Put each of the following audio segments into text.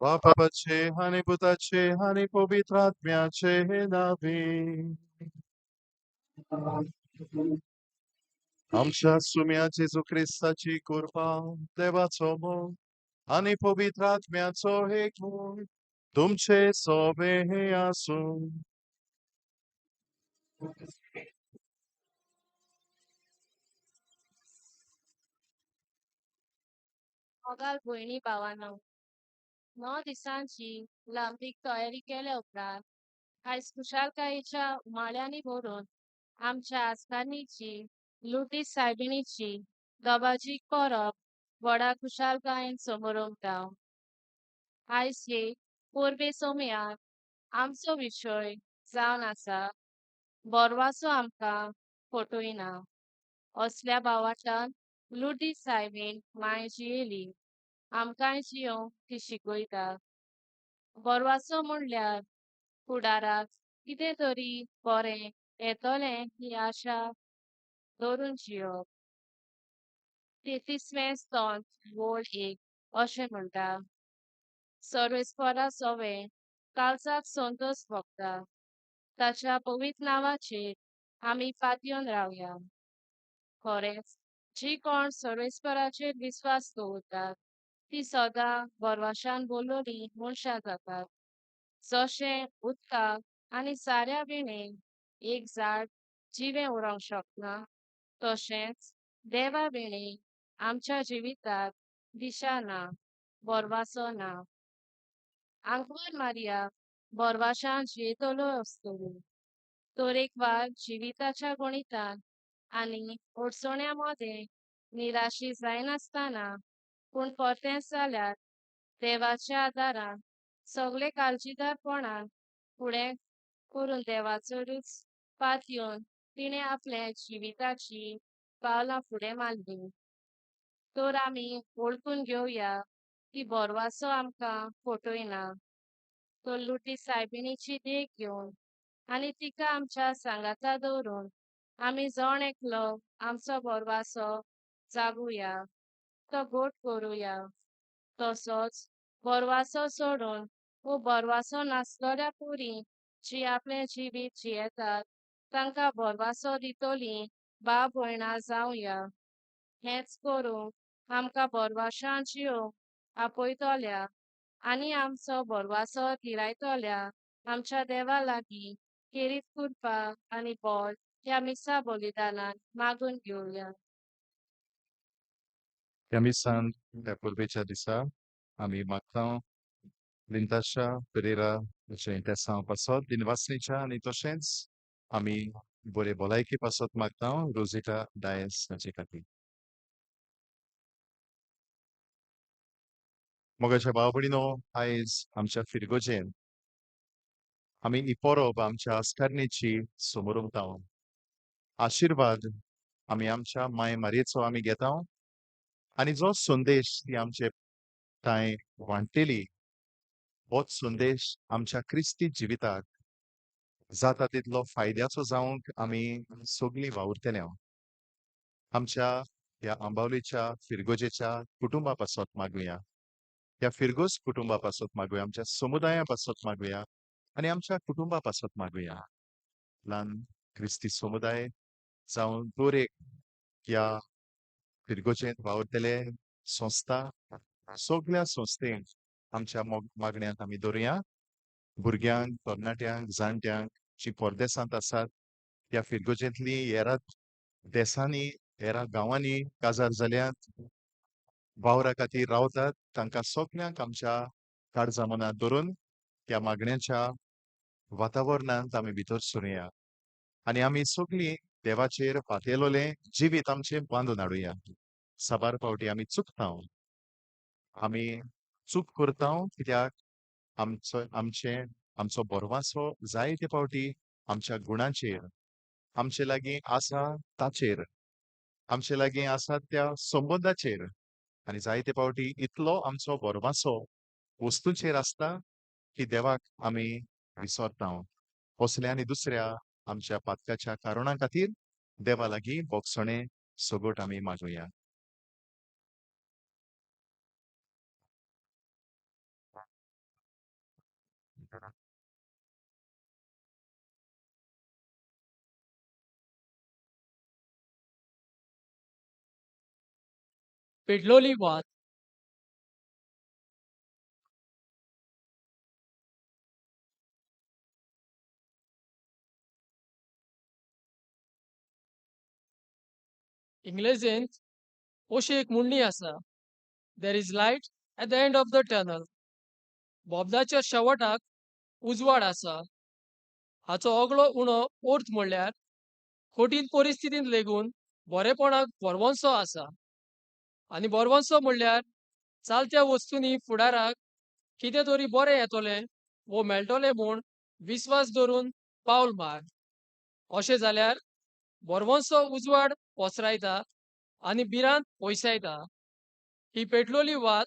बापाचे आनी पुताचे आनी पवित्र आत्म्याचे नांवे. आमच्या सुम्या जेजू क्रिस्ताची कृपा, देवाचो मोग आनी पवित्र आत्म्याचो एकमूळ तुमचे सोबे आसूं. मोगाल भयणी भावांनो, 9 दिसांची लांबीक तयारी केल्या उपरांत आयज खुशालकायेच्या उमाळ्यांनी भरून आमच्या आस्कारणीची लुटी सायबिणीची दबाजीक परब व्हडा खुशालकायेन समोरमता. आयज हे परबे सोमयान आमचो विशय जावन आसा बोरवासो आमकां फटयना. असल्या भावाटान लुटी सायबीण माय जियेली, आमकांय जियोंक ती शिकयता. बोरवासो म्हणल्यार फुडाराक कितें तरी बरें येतलें ही आशा धरून जियोप. 33वें स्तोत्र वळ 1 अशें म्हणटा, सर्वेस्परा सोवे काळजाक संतोष भोगता, ताच्या पवित्र नांवाचेर आमी पातयेवन रावया. खरेंच जी कोण सर्वेस्पराचेर विस्वास दवरतात ती सदां भरवशान बोललोली मनशां जातात. जशें उदकाक आनी साऱ्या विणें एक झाड जिवें उरोंक शकना, तशेंच देवा विणें आमच्या जिविताक दिशा ना, भरवासो ना. आंकवार मारिया भरवाशान जियेतलो आसतली, तरेकवार जिविताच्या गणितान आनी अडचण्या मदें निराशी जायनासतना, पूण परतेंच जाल्यार देवाच्या आदारान सगळे काळजीदारपणान फुडें करून देवाचेरूच पातयेवन तिणें आपल्या जिविताची पावलां फुडें मारलीं. तर आमी वळखून घेवया की भरवासो आमकां फटयना. तर लुटी सायबिणीची देख घेवन आनी तिका आमच्या सांगाता दवरून आमी जण एकलो आमचो भरवासो जागुया, तो घट करुया. तसोच भरवासो सोडून वो भरवासो नासलोल्या पुरी जी आपलें जिवीत जियेतात तांकां भरवासो दितली भाव भयणां जावया. हेंच करूंक आमकां भरवाशान जियोंक आपयतल्या आनी आमचो भरवासो थिरायतल्या आमच्या देवा लागीं खेरीत कृपा आनी बळ ह्या मिसा बलिदानान मागून घेवया. ह्या मिसान ह्या परबेच्या दिसा आमी मागता लिंताशा पेरेरा हाचें इंतेसांव पासत दिनवासणीच्या आनी तशेंच आमी बरे भलायकी पासत मागता रोजिटा डायस हाचे खातीर. मोगाच्या भाव भयणीनो, आयज आमच्या फिरगोजेन आमी ही परब आमच्या आस्कारणीची समोर आशिर्वाद आमी आमच्या माय मारयेचो आमी घेता आनी जो संदेश ती आमचे कांय वांट्टेली होच संदेश आमच्या क्रिस्ती जिविताक जाता तितलो फायद्याचो जावंक आमी सगळीं वावुरतले. आमच्या ह्या आंबावलेच्या फिरगोजेच्या कुटुंबा पासत मागुया, ह्या फिरगोज कुटुंबा पासत मागुया, आमच्या समुदाया पासत मागुया आनी आमच्या कुटुंबा पासत मागुया. ल्हान क्रिस्ती समुदाय जावं दर एक ह्या फिरगोजेंत वावुरतले संस्था, सगळ्या संस्थेंक आमच्या मागण्यांत आमी दवरुया. भुरग्यांक, तरणाट्यांक, जाणट्यांक जी परदेसांत आसात, ह्या फिरगोजेंतली हेर देसांनी, हेर गांवांनी काजार जाल्यात, वावरा खातीर रावतात, तांकां सगळ्यांक आमच्या काळजा मनांत धरून त्या मागण्याच्या वातावरणांत आमी भितर सरुया आनी आमी सगळीं देवाचेर पातयेलोलें जिवीत आमचें बांदून हाडुया. साबार फावटी आमी चुकता, आमी चूक करता कित्याक आमचो भरवासो जायते फावटी आमच्या गुणाचेर, आमचे लागीं आसा ताचेर, आमचे लागीं आसा त्या संबंदाचेर आनी जायते फावटी इतलो आमचो भरवासो वस्तूंचेर आसता की देवाक आमी विसरता. असल्या आनी दुसऱ्या आमच्या पातकाच्या कारणां खातीर देवा लागीं भोगसणें सगट आमी मागुया. पेटलोली वात. इंग्लेजेंत अशी एक म्हणणी आसा, there is light at the end of the tunnel. बोबदाच्या शेवटाक उजवाड आसा. हाचो अगळो उणो अर्थ म्हणल्यार कठीण परिस्थितींत लेगून बरेपणाक बरवंसो आसा. आनी बरवंसो म्हणल्यार चालत्या वस्तूंनी फुडाराक कितें तरी बरें येतलें वो मेळटलें म्हूण विस्वास धरून पावल मार. अशें जाल्यार बरवंसो उजवाड पसरायता आनी भिरांत पयसायता. ही पेटलोली वात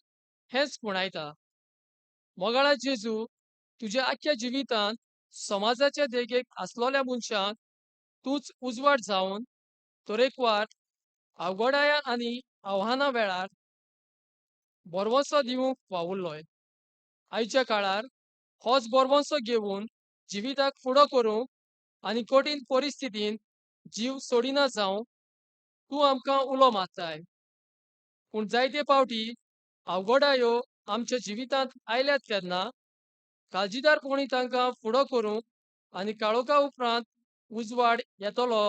हेंच खुणायता. मोगाळा जेजू, तुज्या आख्ख्या जिवितांत समाजाच्या देगेक आसलोल्या मनशांक तूंच उजवाड जावन तरेकवार अवघडाया आनी आव्हानां वेळार बरवंसो दिवंक वावुरलोय. आयच्या काळार होच बरवंसो घेवन जिविताक फुडो करूंक आनी कठीण परिस्थितींत जीव सोडिना जावंक तूं आमकां उलो मारताय. पूण जायते पावटी अवघडायो आमच्या जिवितांत आयल्यात तेन्ना काळजीदारपणी तांकां फुडो करूंक आनी काळोखा उपरांत उजवाड येतलो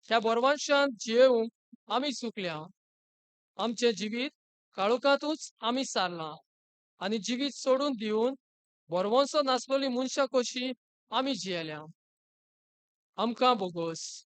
ह्या बरवंशान जियेवंक आमी चुकल्या. आमचें जिवीत काळोखांतूच आमी सारलां आनी जिवीत सोडून दिवन बरवंसो नासलोली मनशां कशीं आमी जियेल्या. आमकां बोगोस.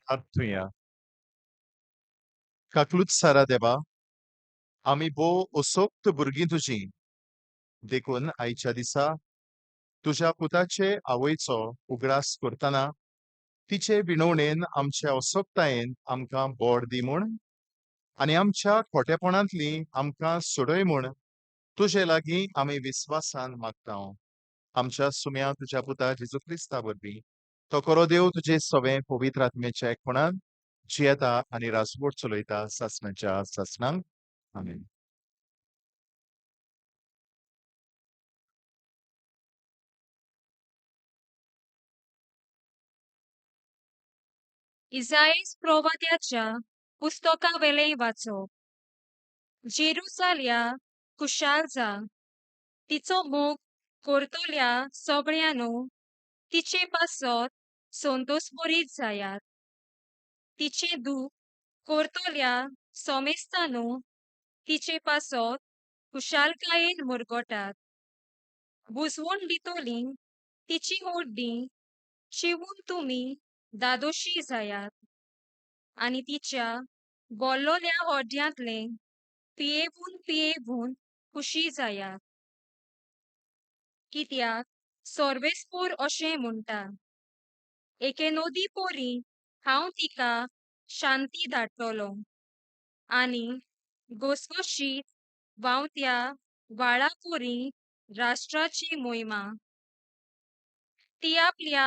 प्रार्थुया. काकलूत सारा देवा, आमी भोव असोक्त भुरगीं तुजीं, देखून आयच्या दिसा तुज्या पुताचे आवयचो उगडास करतना तिचे विणवणेन आमच्या असोक्तायेन आमकां बोड दी म्हूण आनी आमच्या खोटेपणांतली आमकां सोडय म्हूण तुजे लागीं आमी विस्वासान मागता. आमच्या सुम्या तुज्या पुता जेजू क्रिस्ता वरवीं तो करो देव तुजे सवें पवित्र आत्म्याच्या एकपणान जियेता आनी राजवट चलयता सासणाच्या सासणांक. आमेन. इजाईस प्रवाद्याच्या पुस्तकावेलें वाचप. जेरुजाल्या खुशाल जा, तिचो मोग करतल्या सगळ्यांनो तिचे पासत संतोसभरीत जायात. तिचें दूख करतल्या समेस्तांनो तिचे पासत खुशालकायेन मुरगटात. बुजवण दितली तिची हड्डीं शिवून तुमी दादोशी जायात आनी तिच्या बोल्लोल्या हड्ड्यांतलें पियेवन पियेवन खुशी जायात. कित्याक सर्वेस्पोर अशें म्हणटा, एके नदी परी हांव तिका शांती धाडटलो आनी घसघशीत व्हांवत्या व्हाळा परी राष्ट्राची मोहिमा. ती आपल्या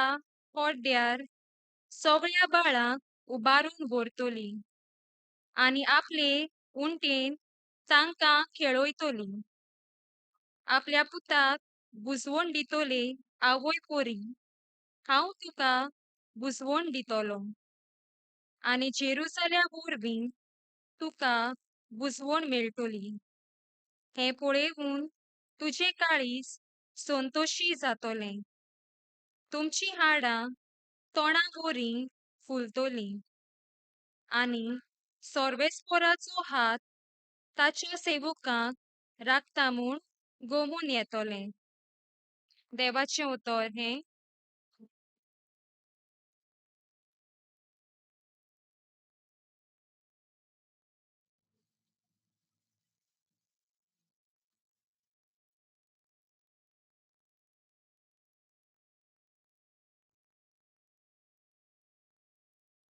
हड्ड्यार सगळ्या बाळांक उबारून व्हरतली आनी आपले उंटेन तांकां खेळयतली. आपल्या पुताक बुजवण दितले आवय परी हांव तुका बुजवण दितलो आनी जेरुजाल्या वरवीं तुका बुजवण मेळटली. हें पळोवन तुजें काळीज संतोशी जातलें, तुमचीं हाडां तोंडा वरी फुलतलीं आनी सर्वेस्पोराचो हात ताच्या सेवकांक राखता म्हूण गोमून येतलें. देवाचें उतर हें.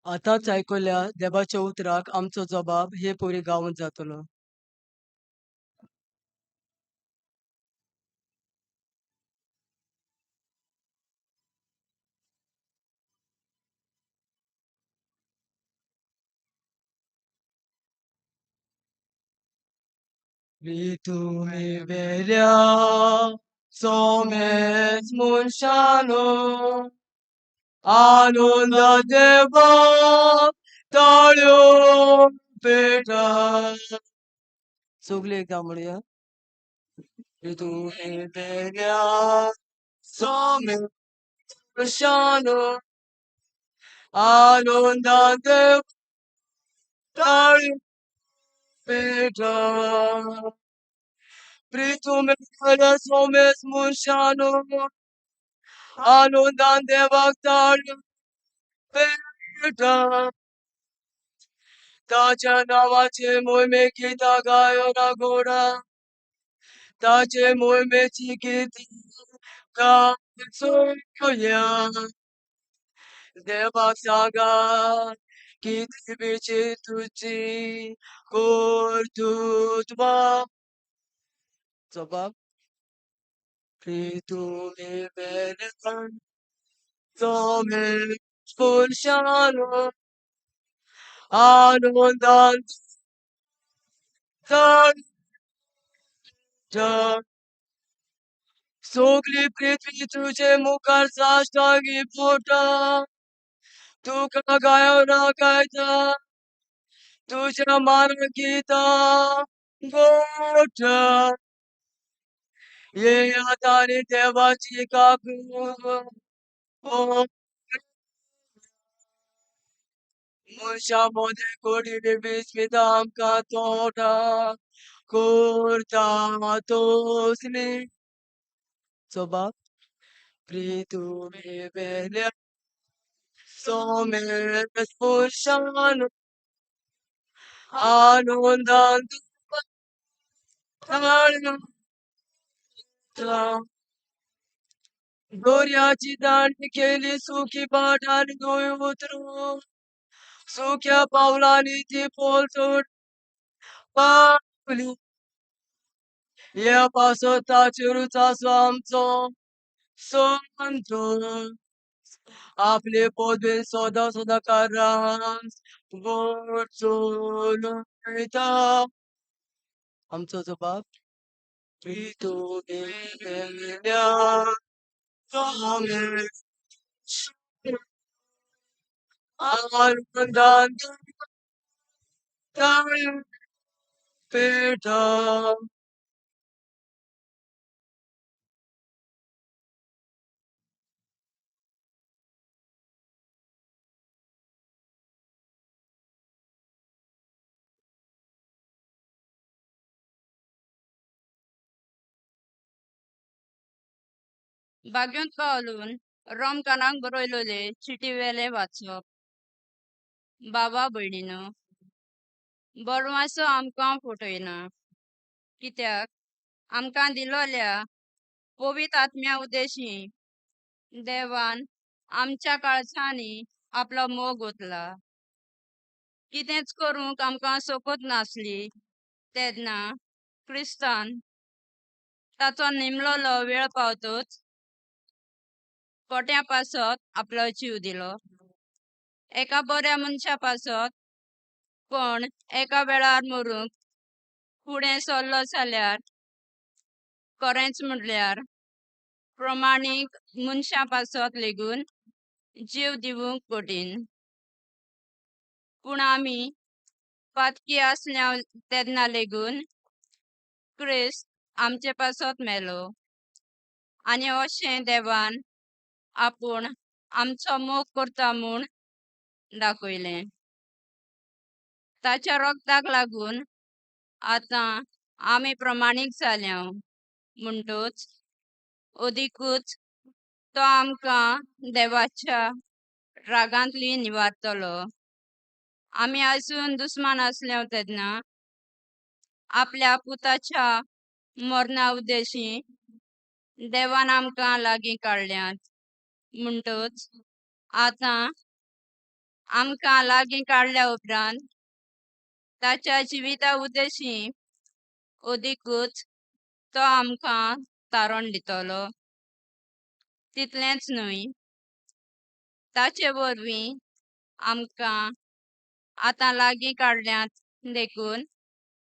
आतांच आयकल्या देवाच्या उतराक आमचो जबाब हे परी गावून जातलो. तुमी वेल्या सोमेस मनशानो आनंद देवा ताळ्यो पेटा. सगळी एकदां म्हणया. तुमी वेल्या सोमेस मनशानो आनंद देवा ताळ्यो पेटा. प्रितुमे वेल्या सोमेस मनशानो आनंदान देवाक ताळ्यो पेटा. ताच्या नांवाचे मोहिमे गितां गायना गोडा, ताचे मोहिमेची गितां गावचोया. देवाक सांगा कितें विचित्र तुजी कर्तृत्वां. जबाब. प्रितुमे वेल्या सोमेस मनशानो आनंदान ताळ्यो. सगळी पृथ्वी तुजे मुखार साश्टांगी पोटा, तुका गायना गायता तुज्या मानाक गितां गोठा. येयात आनी देवाची काकूट मनशां मदें कोडीन विस्मिता आमकां तोटा करता तसली. जबाब. प्रितुमे वेल्या सोमेस्पुर्शान आनंदान दोर्याची दांडी केली सुकी बाट आनी न्हंय उतरून सुक्या पावलांनी ती पोलतड पावली. ह्या पासत ताचेरूच आसो आमचो संतोष. आपले पदवेन सदां सदां कारास वचून वयता. आमचो जबाब प्रितुमेल्या आनंदान पेटा. बाग्योंत पावलून रोमकारांक बरयलोले चिटीवेलें वाचप. बाबा भयणीनो, बरवासो आमकां फटयना, कित्याक आमकां दिलोल्या पवित्र आत्म्या उद्देशी देवान आमच्या काळजांनी आपलो मोग ओतला. कितेंच करूंक आमकां सकत नासली तेन्ना क्रिस्तान ताचो निमलोलो वेळ पावतच कोट्या पासत आपलो जीव दिलो. एका बऱ्या मनशा पासत कोण एका वेळार मरूंक फुडें सरलो जाल्यार खरेंच म्हटल्यार प्रमाणीक मनशां पासत लेगून जीव दिवंक कठीण. पूण आमी पातकी आसल्या तेन्ना लेगून क्रिस्त आमचे पासत मेलो आनी अशें देवान आपूण आमचो मोग करता म्हूण दाखयलें. ताच्या रक्ताक लागून आतां आमी प्रमाणीक जाल्या म्हणटूच अदिकूच तो आमकां देवाच्या रागांतली निवारतलो. आमी आजून दुस्मान आसल्या तेन्ना आपल्या पुताच्या मरणा उद्देशी देवान आमकां लागीं काडल्यात. म्हणटूच आतां आमकां लागीं काडल्या उपरांत ताच्या जिविता उद्देशी अदिकूच तो आमकां तारण दितलो. तितलेंच न्हय, ताचे वरवीं आमकां आतां लागीं काडल्यात देखून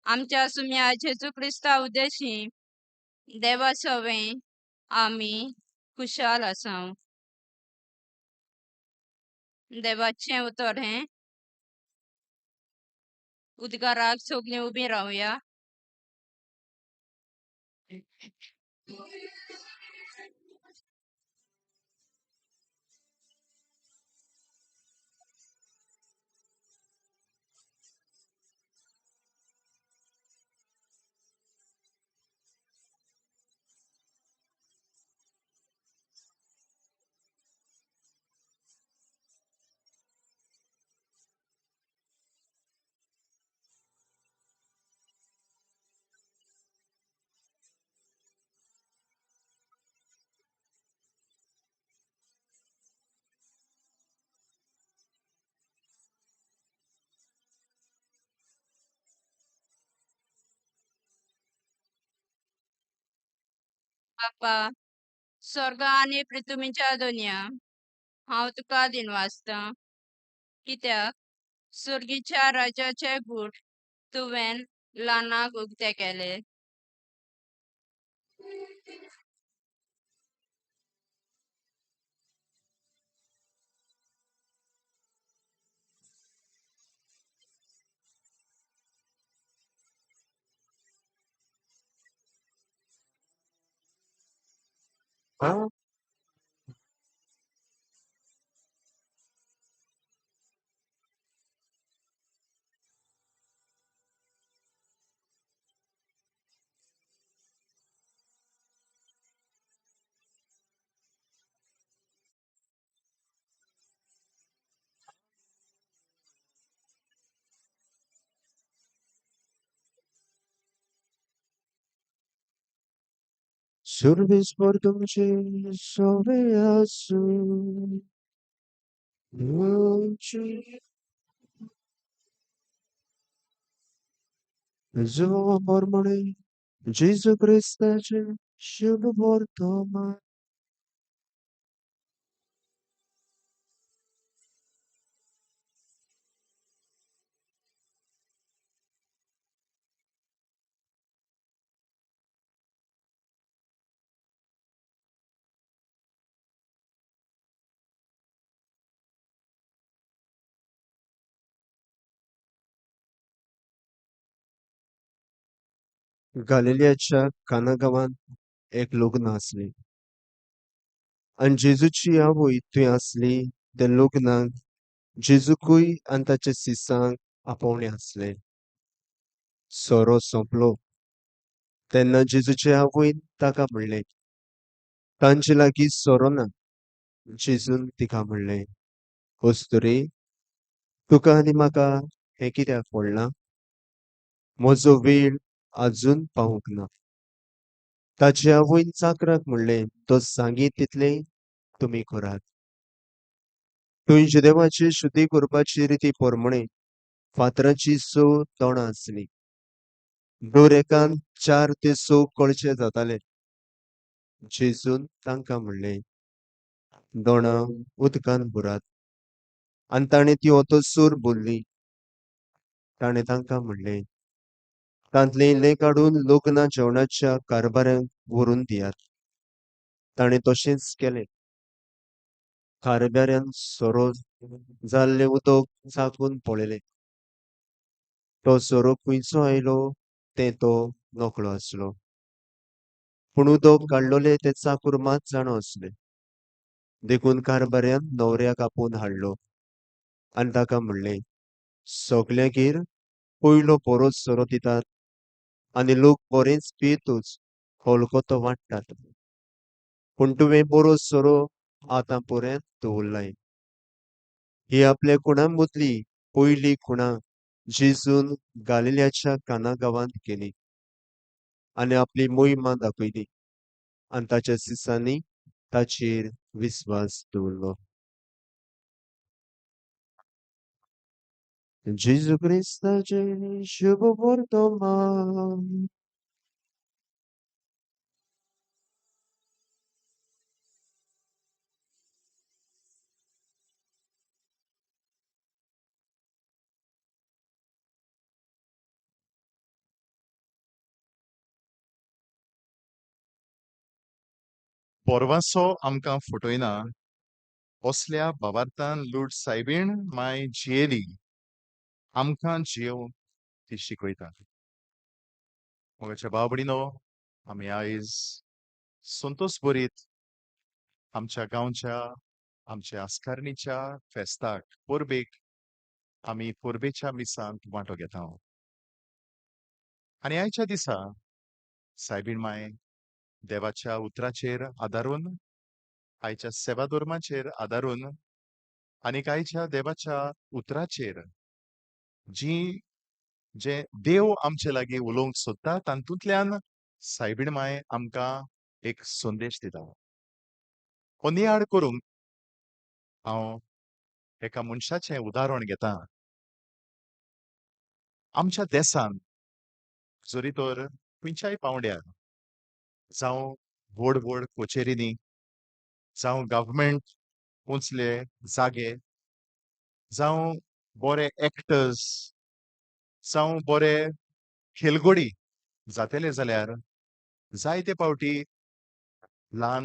आमच्या सुम्या जेजू क्रिस्ता उद्देशी देवा सवें आमी खुशाल आसाव. देवाचें उतर हें. उद्गाराक सगळीं उबीं रावया. बापा, स्वर्ग आनी पृथ्वीच्या दोनया, हांव तुका दिनवासतां, कित्याक सुर्गीच्या राज्याचे गूट तुवें ल्हानाक उक्ते केले. Huh? सर्वेस्पर तुमचे सवे आसूं. तुमचे जो प्रमाणे जेजू क्रिस्ताचे शुभ वर्तमान. गालिलियाच्या काना गांवांत एक लग्न आसलें आनी जेजूची आवय थंय आसली. त्या लग्नाक जेजूकूय आनी ताच्या शिसांक आपोवणें आसलें. सोरो सोंपलो तेन्ना जेजूचे आवयन ताका म्हणलें, तांचे लागीं सोरो ना. जेजून तिका म्हणलें, अस्तुरे, तुका आनी म्हाका हें कित्याक पडलां? म्हजो वेळ अजून पावूंक ना. ताचे आवयन चाकराक म्हणलें, तो सांगी तितलें तुमी करात. थंय जुदेवाची शुद्धी करपाची रिती प्रमाणे फातराची 6 तोंडां आसलीं. दर एकान 4 ते 6 कळचे जाताले. जेजून तांकां म्हणलें, दोणां उदकान भरात. आनी ताणें ती ओतोसूर भरली. ताणें तांकां म्हणलें, तांतलें इल्लें काडून लग्ना जेवणाच्या कारभाऱ्यांक व्हरून दियात. ताणें तशेंच केलें. कारभाऱ्यान सोरो जाल्लें उदक चाखून पळयलें. तो सोरो खंयचो आयलो तें तो नकळो आसलो, पूण उदक काडलोलें तें चाकूर मात जाणो आसलें. देखून कारभाऱ्यान न्हवऱ्याक आपोवन हाडलो आनी ताका म्हणलें, सगल्यांगेर पयलो बरो सोरो दितात आनी लोक बरेंच पियेतूच हलको तो वाडटात, पूण तुवें बरो सोरो आतां पर्यंत दवरलाय. ही आपल्या खुणां मदली पयली खुणा जेजून गालिल्याच्या काना गांवांत केली आनी आपली मोहिमा दाखयली आनी ताच्या शिसांनी ताचेर विस्वास दवरलो. जेजू क्रिस्ताचे शुभ वर्तमान. पोरवासो आमकां फटयना असल्या भावार्थान लूट सायबीण माय जियेली, आमकां जियोवंक ती शिकयता. मोगाच्या भाव भयणीनो, आमी आयज संतोष भरीत आमच्या गांवच्या आमच्या आस्कारणीच्या फेस्ताक परबेक आमी परबेच्या मिसांत वांटो घेता. आनी आयच्या दिसा सायबीण माय देवाच्या उतराचेर आदारून, आयच्या सेवा धर्माचेर आदारून आनी आयच्या देवाच्या उतराचेर जी जे देव आमचे लागीं उलोवंक सोदता तातूंतल्यान सायबीण माय आमकां एक संदेश दिता. हो नियाळ करूंक हांव एका मनशाचें उदाहरण घेता. आमच्या देशांत जरी तर खंयच्याय पांवड्यार, जावं व्हड व्हड कचेरींनी, जावं गव्हर्मेंट उंचले जागे, जावं बरे एक्टर्स, जावं बरे खेलगडी जातले जाल्यार जायते पावटी ल्हान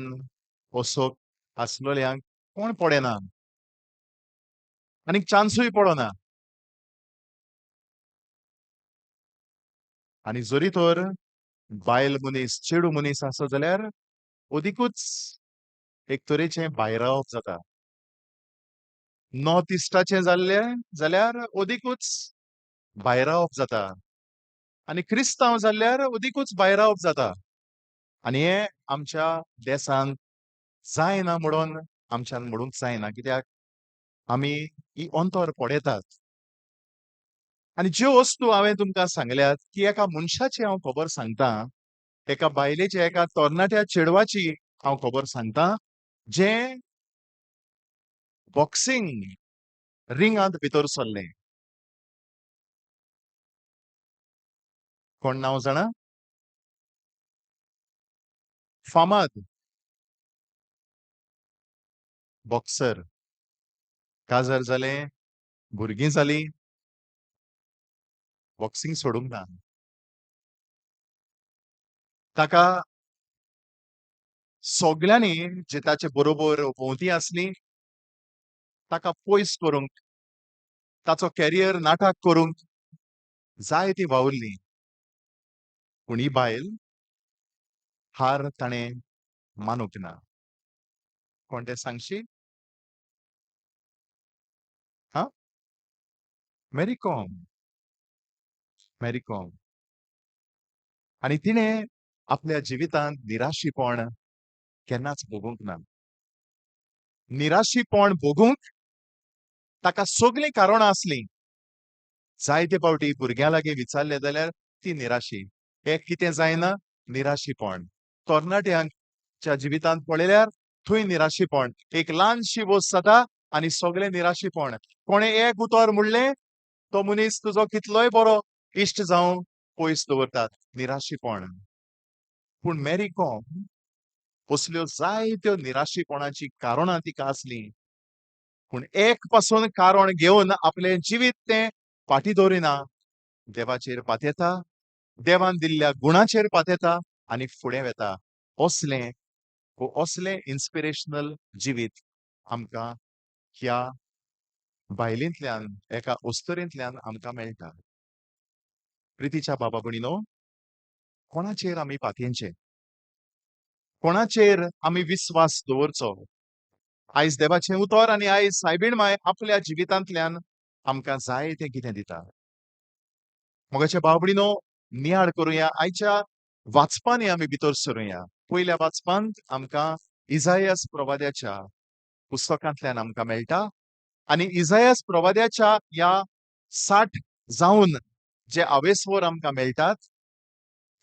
असोक आसलेल्यांक कोण पडना आनीक चान्सूय पडना. आनी जरी तर बायल मनीस चेडू मनीस आसत जाल्यार अदिकूच एक तरेचें भायरावप जाता. नॉर्थ इस्टाचें जाल्लें जाल्यार अदिकूच भायरावप जाता आनी क्रिस्तांव जाल्यार अदिकूच भायरावप जाता. आनी हें आमच्या देशांत जायना म्हणून आमच्यान म्हणूंक जायना, कित्याक आमी ही अंतर पळयतात. आनी ज्यो वस्तू हांवें तुमकां सांगल्यात की एका मनशाची हांव खबर सांगता एका बायलेची, एका तरणाट्या चेडवाची हांव खबर सांगता, जें बॉक्सिंग रिंगांत भितर सरलें. कोण नांव जाणा? फामाद बॉक्सर. काजार जालें, भुरगीं जालीं, बॉक्सिंग सोडूंक ना. ताका सगळ्यांनी जे ताचे बरोबर भोंवती आसली ताका पयस करूंक, ताचो कॅरियर नाटक करूंक जाय ती वावुरली. पूण ही बायल हार ताणें मानूंक ना. कोण तें सांगशी? हा, मॅरी कॉम. Mary com. आनी तिणें आपल्या जिवितांत निराशीपण केन्नाच भोगूंक ना. निराशीपण भोगूंक ताका सगळीं कारणां आसलीं. जायते फावटी भुरग्यां लागीं विचारलें जाल्यार ती निराशी, हें कितें जायना, निराशीपण. तरणाट्यांच्या जिवितांत पळयल्यार थंय निराशीपण. एक ल्हानशी वस्त जाता आनी सगळें निराशीपण. कोणें एक उतर म्हणलें तो मनीस तुजो कितलोय बरो इश्ट जावं पयस दवरतात, निराशीपण. पूण मॅरी कॉम असल्यो जायत्यो निराशीपणाची कारणां तिका आसलीं, पूण एक पासून कारण घेवन आपलें जिवीत तें फाटीं दवरिना. देवाचेर पातयेता, देवान दिल्ल्या गुणाचेर पातयेता आनी फुडें वता. असलें असलें इन्स्पिरेशनल जिवीत आमकां ह्या बायलेंतल्यान, एका अस्तुरेंतल्यान आमकां मेळटा. प्रितीच्या बाबा भयणीनो, कोणाचेर आमी पातयेचें, कोणाचेर आमी विस्वास दवरचो? आयज देवाचें उतर आनी आयज सायबीण माय आपल्या जिवितांतल्यान आमकां जाय तें कितें दिता. मोगाच्या भाव भयणीनो, नियाळ करुया. आयच्या वाचपांनी आमी भितर सरुया. पयल्या वाचपांत आमकां इजायस प्रवाद्याच्या पुस्तकांतल्यान आमकां मेळटा. आनी इजायस प्रवाद्याच्या ह्या 60 जावन जे आवेस्वर आमकां मेळटात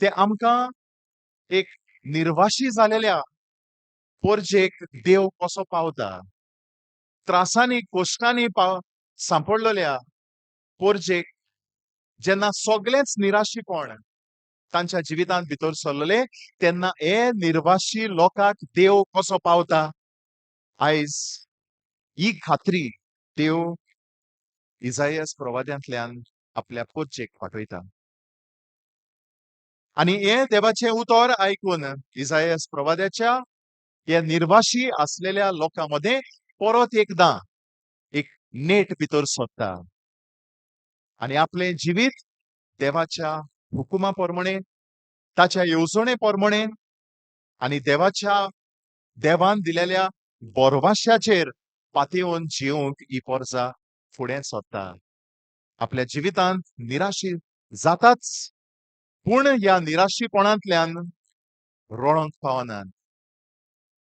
ते आमकां एक निर्वाशी जालेल्या पोरजेक देव कसो पावता, त्रासांनी कोश्टांनी सांपडलेल्या पोरजेक जेन्ना सगळेंच निराशीपण तांच्या जिवितांत भितर सरलें तेन्ना हे निर्वाशी लोकांक देव कसो पावता. आयज ही खात्री देव इजायस प्रवाद्यांतल्यान आपल्या पोरजेक पाठयता. आनी हे देवाचें उतर आयकून इजायस प्रवाद्याच्या हे निर्वाशी आसलेल्या लोकां मदें परत एकदां एक नेट भितर सोदता आनी आपलें जिवीत देवाच्या हुकुमा प्रमाणे, ताच्या येवजणे प्रमाणे आनी देवाच्या देवान दिलेल्या बोरवाश्याचेर पातयेवन जिवंक ही पोरजा फुडें सोदता. आपल्या जिवितांत निराशी जाताच, पूण ह्या निराशीपणांतल्यान रडोंक पावनात,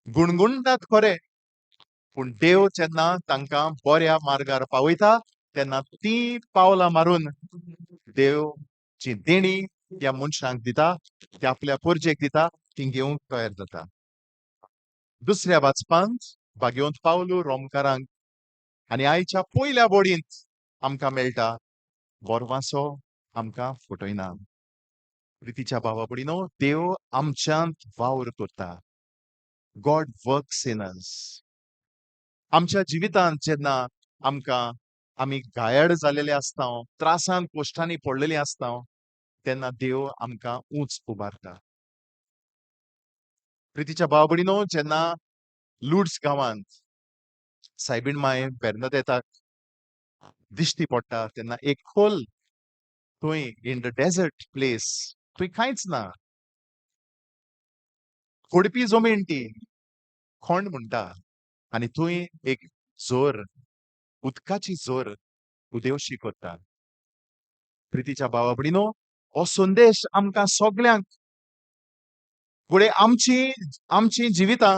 गुणगुणटात खरें, पूण देव जेन्ना तांकां बऱ्या मार्गार पावयता तेन्ना ती पावलां मारून देव जी देणी ह्या मनशांक दिता, ती आपल्या पोरजेक दिता, ती घेवंक तयार जाता. दुसऱ्या वाचपांत भाग्यवंत पावलू रोमकारांक आनी आयच्या पयल्या बोडींत आमकां मेळटा बोरवासो आमकां फटयना. प्रितीच्या भावा भयणीनो, देव आमच्यांत वावर करता. God works in us. आमच्या जिवितांत जेन्ना आमकां आमी घायाळ जालेले आसता, त्रासान कोश्टांनी पडलेले आसता, तेन्ना देव आमकां उंच उबारता. प्रितीच्या भाव भयणीनो, जेन्ना लुड्स गांवांत सायबीण माय बेर्नादेताक दिश्टी पडटा तेन्ना एक खोल थंय इन the desert place, थंय कांयच ना, खोडपी जमीन ती, खोंड म्हणटा, आनी थंय एक जोर, उदकाची जोर उदेवशी करता. प्रितीच्या भावा भयणीनो, हो संदेश आमकां सगल्यांक, घडये आमची आमची जिवितां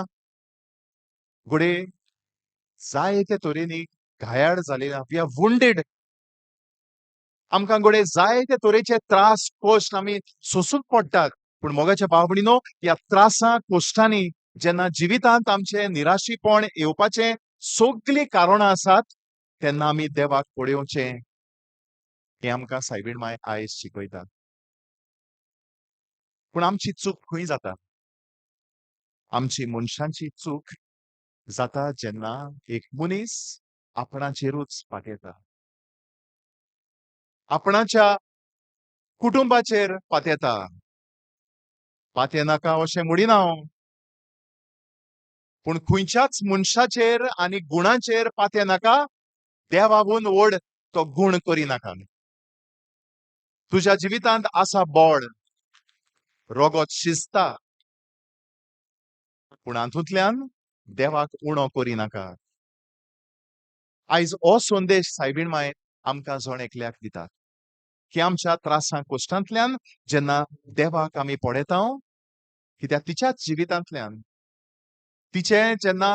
घडये जायते तरेनी घायाळ जालेली, we are wounded. आमकां घडये जायते तरेचे त्रास कश्ट आमी सोंसूंक पडटात. पूण मोगाच्या भाव भयणीनो, ह्या त्रासां कोश्टांनी जेन्ना जिवितांत आमचें निराशीपण येवपाचें सगळीं कारणां आसात तेन्ना आमी देवाक पळोवचें हें आमकां सायबीण माय आयज शिकयता. पूण आमची चूक खंय जाता? आमची मनशांची चूक जाता जेन्ना एक मनीस आपणाचेरूच पातयेता, आपणाच्या कुटुंबाचेर पातयेता. पातयेनाका अशें म्हणिना हांव, पूण खंयच्याच मनशाचेर आनी गुणाचेर पातयेनाका, देवागून व्हड तो गूण करिनाका. तुज्या जिवितांत आसा बळ, रगत शिजता, पूण हातूंतल्यान देवाक उणो करिनाका. आयज हो संदेश सायबीण माय आमकां जण एकल्याक दिता की आमच्या त्रासां कोश्टांतल्यान जेन्ना देवाक आमी पळयता, कित्याक तिच्याच जिवितांतल्यान तिचें जेन्ना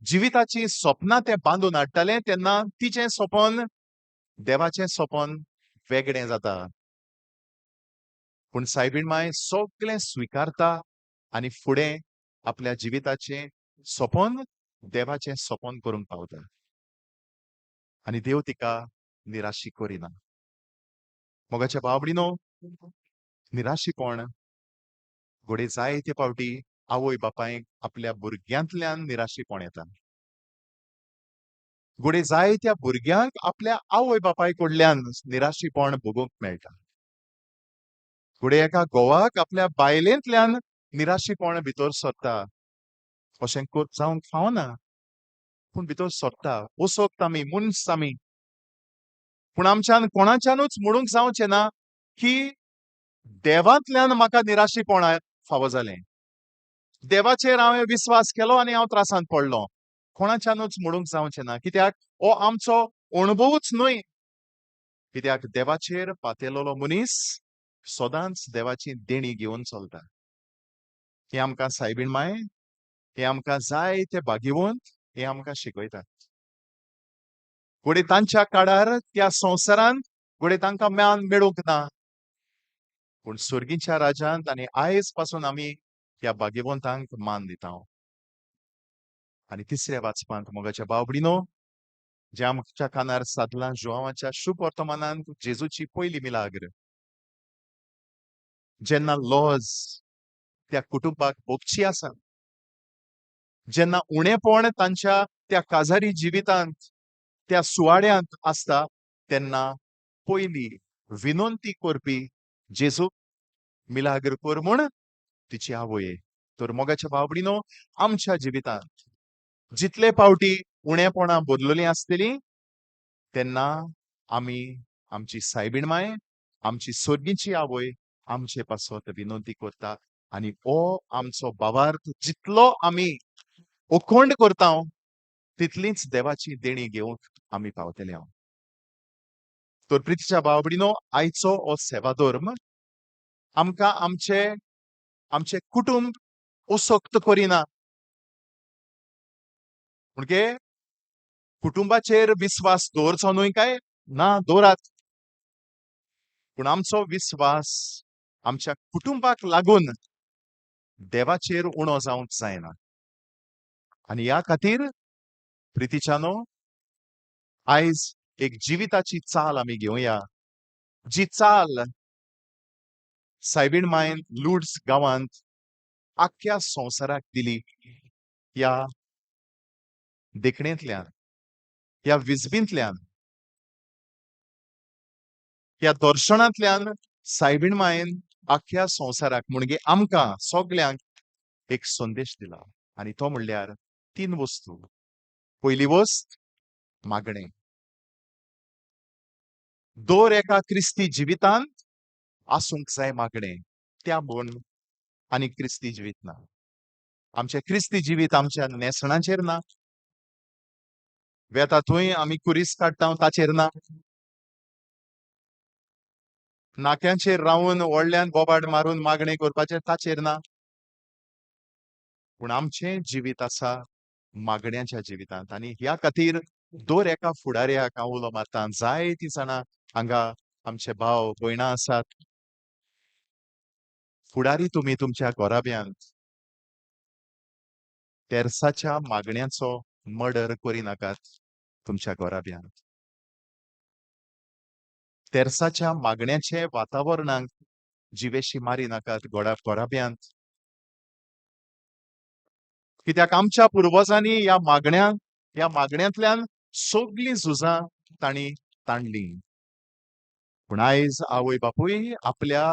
जिविताची सपनां तें बांदून हाडटालें तेन्ना तिचें सपन देवाचें सपन वेगळें जाता. पूण सायबीण माय सगळें स्विकारता आनी फुडें आपल्या जिविताचें सपन देवाचें सपन करूंक पावता आनी देव तिका निराशी करिना. मोगाच्या भाव भयणीनो, निराशीपण घडये जायते फावटी आवय बापायक आपल्या भुरग्यांतल्यान निराशीपण येता. घडये जायत्या भुरग्यांक आपल्या आवय बापाय कडल्यान निराशीपण भोगूंक मेळटा. घडये एका घोवाक आपल्या बायलेंतल्यान निराशीपण भितर सरता. अशें जावंक फावना, पूण भितर सरता. असक्त आमी, मनीस आमी, पूण आमच्यान कोणाच्यानूच म्हणूंक जावचें ना की देवांतल्यान म्हाका निराशीपण फावो जालें, देवाचेर हांवें विस्वास केलो आनी हांव त्रासांत पडलो. कोणाच्यानूच म्हणूंक जावचें ना, कित्याक हो आमचो अणभवूच न्हय. कित्याक देवाचेर पातेलेलो मनीस सदांच देवाची देणी घेवन चलता. हें आमकां सायबीण माय, हें आमकां जायते भाग्यवंत हें आमकां शिकयतात. घडये तांच्या काळार त्या संवसारांत घडये तांकां मान मेळूंक ना, पूण सर्गीच्या राजांत आनी आयज पासून आमी ह्या भाग्यवंतांक मान दिता. आनी तिसऱ्या वाचपांत मोगाच्या भाव भयणीनो, जें आमच्या कानार सादलां जुवांवाच्या शुभ वर्तमानांत जेजूची पयली मिलाग्र, जेन्ना लॉज त्या कुटुंबाक भोगची आसा, जेन्ना उणेपण तांच्या त्या काजारी जिवितांत त्या सुवाळ्यांत आसता, तेन्ना पयली विनंती करपी जेजू मिलाग्र कर म्हूण तिची आवय. तर मोगाच्या भाव भयणीनो, आमच्या जिवितांत जितले पावटी उणेपणां बदललीं आसतलीं तेन्ना आमी आमची सायबीण माय, आमची सर्गीची आवय आमचे पासत विनंती करता. आनी हो आमचो भावार्थ जितलो आमी अखंड करता तितलीच देवाची देणी घेवंक आमी पावतले. हांव तर प्रितीच्या भाव भयणीनो, आयचो हो सेवा धर्म आमकां आमचे आमचें कुटुंब असक्त करिना, म्हणजे कुटुंबाचेर विस्वास दवरचो न्हय काय ना, दवरात, पूण आमचो विस्वास आमच्या कुटुंबाक लागून देवाचेर उणो जावंक जायना. आनी ह्या खातीर प्रितीच्यानो, आयज एक जिविताची चाल आमी घेवया, जी चाल सायबीण मायन लुड्स गांवांत आख्ख्या संवसाराक दिली. ह्या देखणेंतल्यान, ह्या विजबींतल्यान, ह्या दर्शनांतल्यान सायबीण मायन आख्ख्या संवसाराक म्हणजे आमकां सगल्यांक एक संदेश दिला. आनी तो म्हणल्यार तीन वस्तू. पयली वस्त मागणें. दर एका क्रिस्ती जिवितांत आसूंक जाय मागणें, त्या म्हूण आनी क्रिस्ती जिवीत ना. आमचें क्रिस्ती जिवीत आमच्या न्हेसणाचेर ना, वेता थंय आमी कुरीस काडटा ताचेर ना, नाक्यांचेर रावन व्हडल्यान बोबाड मारून मागणें करपाचें ताचेर ना, पूण आमचें जिवीत आसा मागण्याच्या जिवितांत. आनी ह्या खातीर दर एका फुडाऱ्याक हांव उलो मारता. जायतीं जाणां हांगा आमचे भाव भयणां आसात. फुडारी तुमी तुमच्या घराब्यांत तेर्साच्या मागण्याचो मर्डर करिनाकात तुमच्या घराब्यांत. तेर्साच्या मागण्याचे वातावरणाक जिवेशी मारी नाकात घराब्यांत. कित्याक आमच्या पुर्वजांनी ह्या मागण्यांतल्यान सगळीं झुजां तांणी ताणलीं. पूण आयज आवय बापूय आपल्या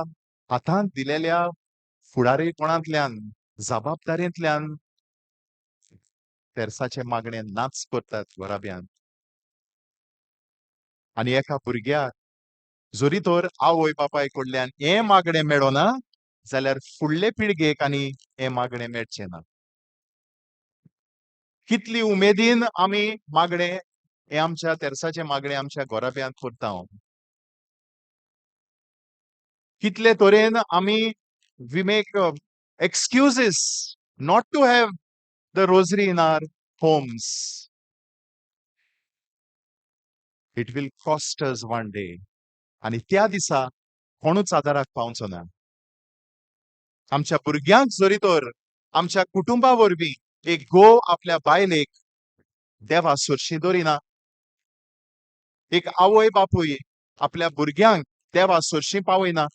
हातांत दिलेल्या फुडारीपणांतल्यान, जबाबदारेंतल्यान तेर्साचे मागणे नाच करतात घराब्यांत. आनी एका भुरग्याक जरी तर आवय बापाय कडल्यान हें मागणें मेळना जाल्यार फुडले पिळगेक आनी हें मागणें मेळचें ना. कितली उमेदीन आमी मागणें हें आमच्या तेर्साचें मागणें आमच्या घराब्यांत करता. कितले तरेन आमी we make excuses not to have the rosary in our homes. It will cost us one day. आनी त्या दिसा कोणूच आदाराक पावचो ना. आमच्या भुरग्यांक जरी तर आमच्या कुटुंबा वरवीं एक घोव आपल्या बायलेक देवा सरशी दवरिना, एक आवय बापूय आपल्या भुरग्यांक देवा सरशी पावयना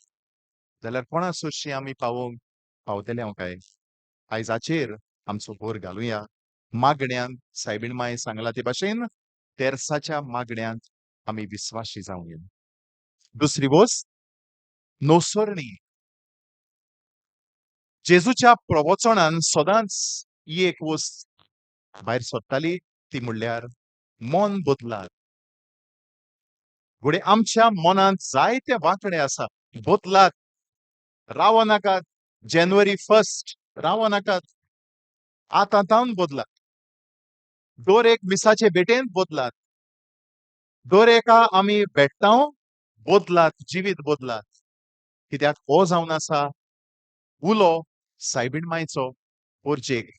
जाल्यार कोणा सरशी आमी पावोवंक पावतले हांव काय? आयज हाचेर आमचो भर घालुया. मागण्यांत सायबीण माय सांगला ते भाशेन तेर्साच्या मागण्यांत आमी विस्वाशी जावया. दुसरी वस्त, नोसरणी. जेजूच्या प्रवचनान सदांच ही एक वस्त भायर सरताली, ती म्हणल्यार मन बदलात. घडये आमच्या मनांत जायते वांकडे आसा, बदलात, राव नाकात. जानेवारी 1 राव नाकात, आतां तावन बदलात. दर एक मिसाचे भेटेन बदलात, दर एका आमी भेटता बदलात, जिवीत बदलात. कित्याक हो जावन आसा उलो सायबीण मायचो पोरजेक.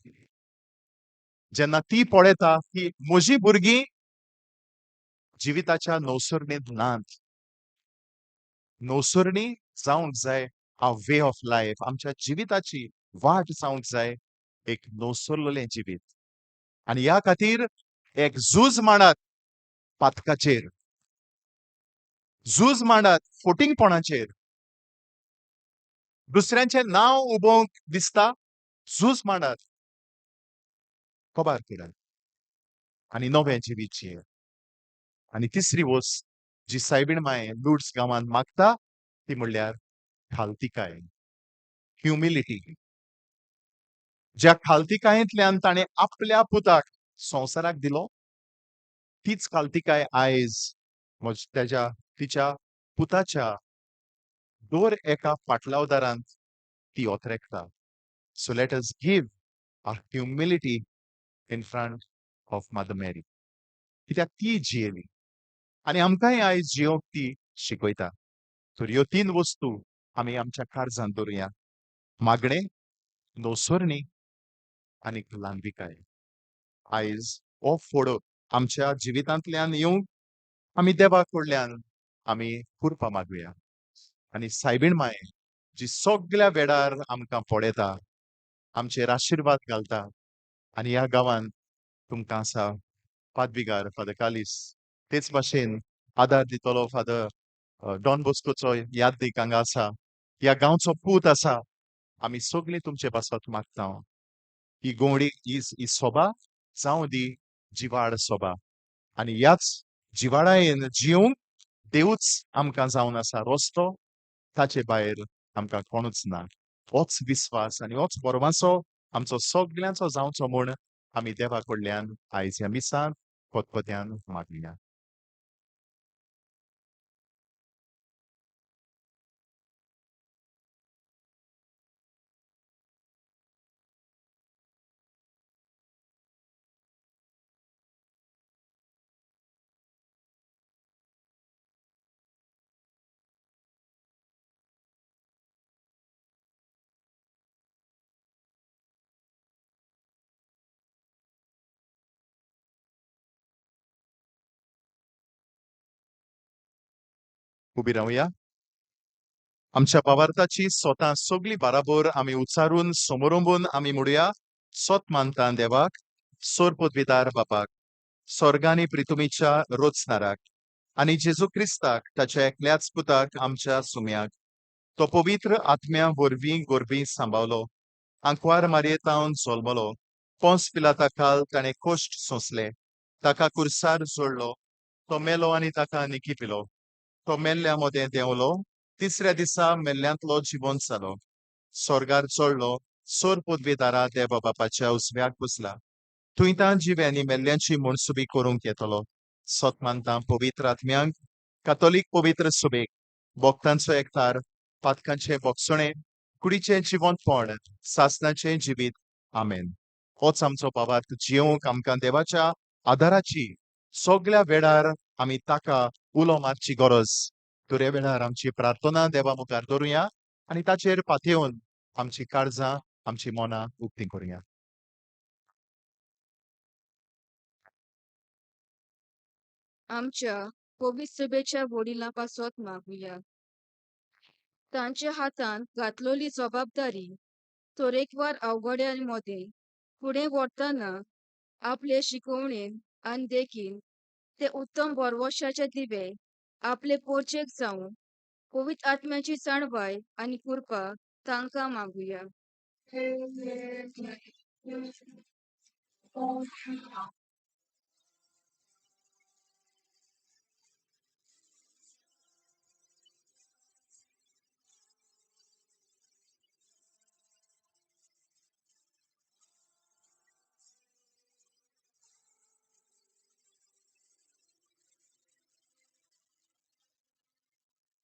जेन्ना ती पळयता की म्हजी भुरगीं जिविताच्या नवसरणींत नात. नवसरणी जावंक जाय a way of life, आमच्या जिविताची वाट जावंक जाय एक नवसरलेलें जिवीत. आनी ह्या खातीर एक झूज मांडात पातकाचेर, झूज मांडात फोटिंगपणाचेर. दुसऱ्यांचें नांव उबोवंक दिसता, झूज मांडात, कबार करात आनी नवें जिवीत जियेत. आनी तिसरी वस्त जी सायबीण माय लुड्स गांवांत मागता ती म्हणल्यार खालतिकाय, ह्युमिलिटी. ज्या खालतिकायेंतल्यान ताणें आपल्या पुताक संवसाराक दिलो, तीच खालतिकाय आयज तेज्या तिच्या पुताच्या दर एका पाटलावदारांत ती ओतरेकता. So let us give our humility in front of Mother Mary. कित्याक ती जियेली आनी आमकांय आयज जियोंक ती शिकयता. तर ह्यो तीन वस्तू आमी आमच्या काळजांत दवरुया, मागणें, नवसरणी आनी ल्हानविकाय. आयज हो फोडो आमच्या जिवितांतल्यान येवंक आमी देवा कडल्यान आमी कृपा मागुया. आनी सायबीण माय जी सगळ्या वेळार आमकां पळयता, आमचेर आशिर्वाद घालता. आनी ह्या गांवांत तुमकां आसा पादविगार फादर कालीस, तेच भाशेन आदार दितलो फादर डॉन बोस्कोचो यादीक हांगा आसा, ह्या गांवचो पूत आसा. आमी सगळीं तुमचे पासत मागता ही गोंवडी, ही सोबा जावं दी जिवाळ सोबा. आनी ह्याच जिवाळायेन जिवंक देवूच आमकां जावन आसा रस्तो, ताचे भायर आमकां कोणूच ना. होच विस्वास आनी होच भरवासो आमचो सगळ्यांचो जावचो म्हूण आमी देवा कडल्यान आयज ह्या मिसांत खतखत्यान मागया. उबी रावया. आमच्या भावार्थाची स्वता सगळी बाराबोर आमी उच्चारून समोरंबून आमी म्हणुया. सोत मानता देवाक, सोर पदवीदार बापाक, स्वर्गानी प्रितुमीच्या रोचनाराक, आनी जेजू क्रिस्ताक ताच्या एकल्याच पुताक आमच्या सुम्याक, तो पवित्र आत्म्या वरवीं गोरबी सांबावलो, आंकवार मारयेतावन जल्मलो, पोंस पिलाता खाल ताणें कश्ट सोंसले, ताका कुर्सार जोडलो, तो मेलो आनी ताका निकी पिलो, तो मेल्ल्या मदें देंवलो, तिसऱ्या दिसा मेल्ल्यांतलो जिवंत जालो, स्वर्गार चडलो, सोर पदवीदारा देवा बापाच्या उजव्याक बसला, थंय तां जिव्यांनी मेल्ल्यांची मनसुबी करूंक येतलो. सत मानता पवित्र आत्म्यांक, कातोलीक पवित्र सुबेक, भक्तांचो एकतार, पातकांचें बोगसणें, कुडीचें जिवंतपण, सासनाचें जिवीत. आमेन. होच आमचो भावार्थ जियोंक आमकां देवाच्या आदाराची सगळ्या वेळार आमी ताका उलो मारची गरज. तुरे वेळार आमची प्रार्थना देवा मुखार दवरुया आनी ताचेर पातयेवन आमची काळजां, आमची मनां उक्तीं करुया. आमच्या पवित्र सभेच्या वडिलां पासत मागुया. तांच्या हातांत घातलोली जबाबदारी तरेकवार अवघड्यां मदें फुडें व्हरतना आपले शिकवणेन आनी देखीन ते उत्तम भरवशाचे दिवे आपले पोरचेक जावन पवित्र आत्म्याची जाणवाय आनी कृपा तांकां मागुया.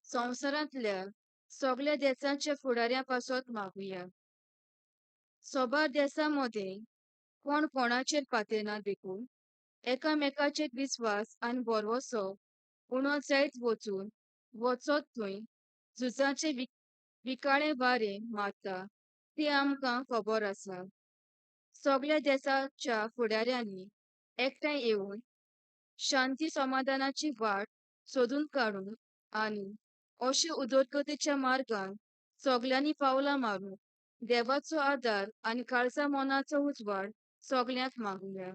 संवसारांतल्या सगळ्या देशांच्या फुडाऱ्यां पासत मागुया. सोबार देसां मदें कोण कोणाचेर पातेना देखून एकामेकाचेर विस्वास आनी भरवसो उणो जायत वचून वचत थंय झुजाचें विकाळें वारें मारता तें आमकां खबर आसा. सगळ्या देसाच्या फुडाऱ्यांनी एकठांय येवन शांती समाधानाची वाट सोदून काडून आनी अशे उदरगतीच्या मार्गान सगल्यांनी पावलां मारून देवाचो आदार आनी काळजा मनाचो उजवाड सगल्यांक मागुया.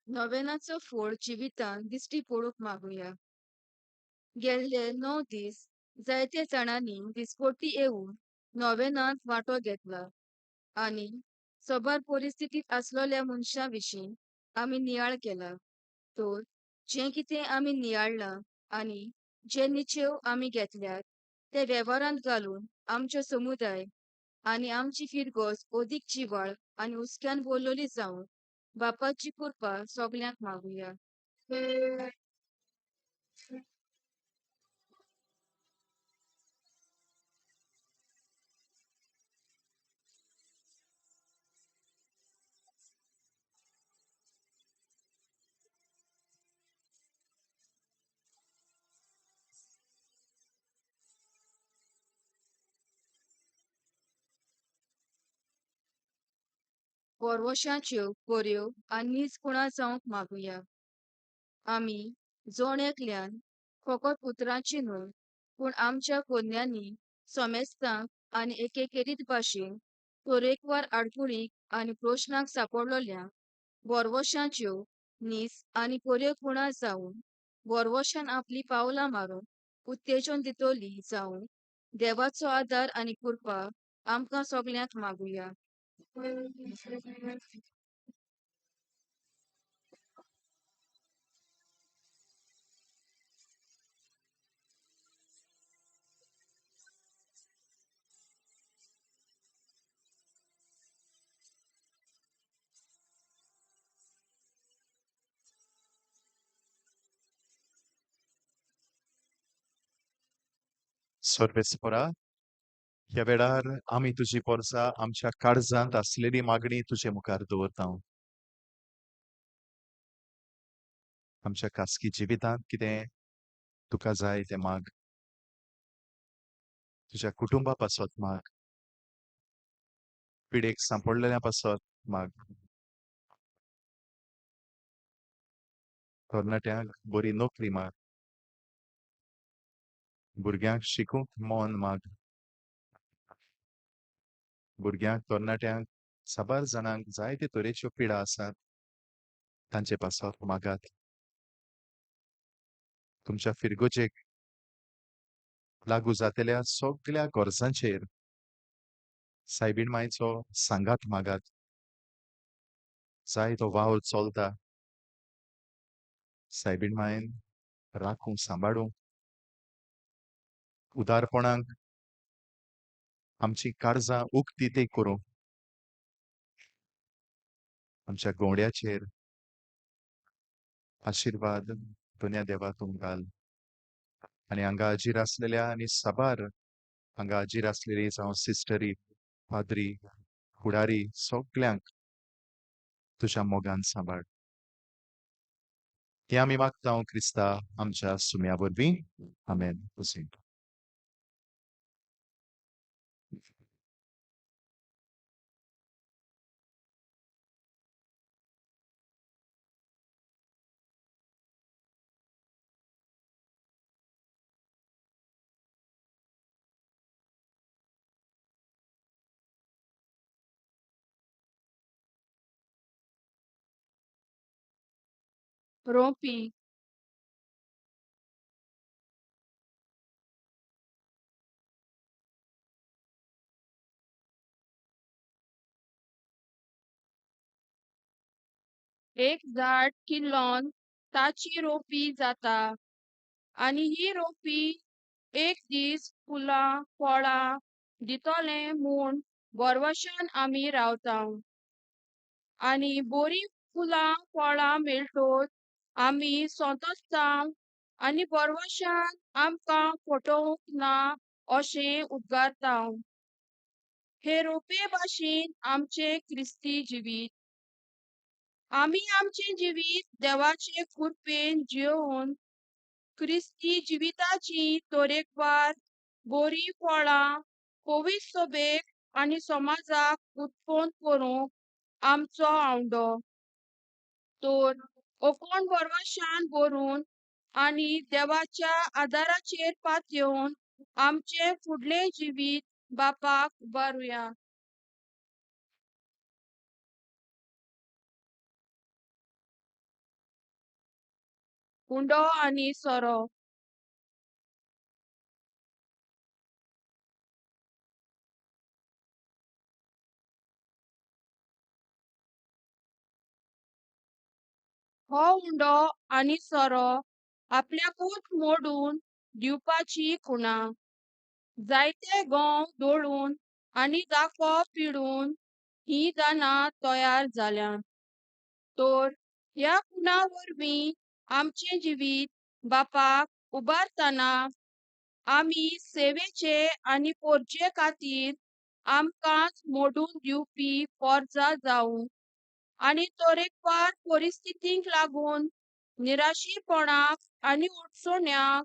नोवेनाचो फोड जिवितांत दिश्टी पडूंक मागुया. गेल्ले 9 दीस जायते जाणांनी दिसपट्टी येवन नोवेनांत वांटो घेतला आनी सबार परिस्थितींत आसलेल्या मनशां विशीं आमी नियाळ केला. तर जें कितें आमी नियाळ्ळां आनी जे निचेव आमी घेतल्यात ते वेव्हारांत घालून आमचो समुदाय आनी आमची फिरगज अदीक जिवाळ आनी हुस्क्यान भरलेली जावन बापाची कृपा सगल्यांक मागुया. भरवशाच्यो बऱ्यो आनी नीज कुणा जावंक मागुया. आमी जण एकल्यान फकत उतरांची न्हय पूण आमच्या कोन्यांनी समेस्तांक आनी एकेकेरीत भाशेन तरेकवार आडकुळीक आनी प्रश्नांक सांपडलोल्यांक भरवशाच्यो नीज आनी बऱ्यो कुणा जावन भरवशान आपलीं पावलां मारून उत्तेजन दितली जावन देवाचो आदार आनी कृपा आमकां सगल्यांक मागुया. सर्वेस्परा, ह्या वेळार आमी तुजी पोरसा आमच्या काळजांत आसलेली मागणी तुजे मुखार दवरता. आमच्या खासगी जिवितांत कितें तुका जाय तें माग. तुज्या कुटुंबा पासत माग. पिडेक सांपडलेल्या पासत माग. तरणाट्यांक बरी नोकरी माग. भुरग्यांक शिकूंक मन माग. भुरग्यांक तरणाट्यांक साबार जाणांक जायते तरेच्यो पिडा आसात, तांचे पासत मागात. तुमच्या फिरगोजेक लागू जातल्या सगल्या गरजांचेर सायबीण मायचो सांगात मागात. जाय तो वावर चलता, सायबीण मायन राखूं सांबाळूं. उदारपणाक आमची काळजां उक्ती ते करूं. आमच्या गोंड्याचेर आशिर्वाद दोन्या देवा तुमकां. आनी हांगा हाजीर आसलेल्या आनी साबार हांगा हाजीर आसलेली जावं सिस्टरी, पाद्री, फुडारी सगल्यांक तुज्या मोगान सांबाळ. हें आमी मागता क्रिस्ता आमच्या सुम्या वरवीं. आमेन. रोपी. एक झाड किल्लोन ताची रोपी जाता आनी ही रोपी एक दीस फुलां फळां दितले म्हूण भरवशान आमी रावता आनी बरीं फुलां फळां मेळटत आमी संतोसता आनी भरवशान आमकां फटोवंक ना अशें उद्गारता. हे रोपे भाशेन आमचें क्रिस्ती जिवीत. आमी आमचें जिवीत देवाचे कृपेन जियोवन क्रिस्ती जिविताची तरेकवार बरीं फळां पवित्र सभेक आनी समाजाक उत्पन्न करूंक आमचो आवंडो. तर ओकोण भरवशान भरून आनी देवाच्या आदाराचेर पातयेवन आमचें फुडलें जिवीत बापाक उबारुया. उंडो आनी सोरो. हो उंडो आनी सोरो आपल्याकूच मोडून दिवपाची खुणा. जायते गंव दळून आनी दाखो पिडून हीं दानां तयार जाल्यांत. तर ह्या खुणा वरवीं आमचें जिवीत बापाक उबारतना आमी सेवेचे आनी पोरचे खातीर आमकांच मोडून दिवपी पोरजा जावं आनी तरेकवार परिस्थितींक लागून निराशीपणाक आनी अडचण्यांक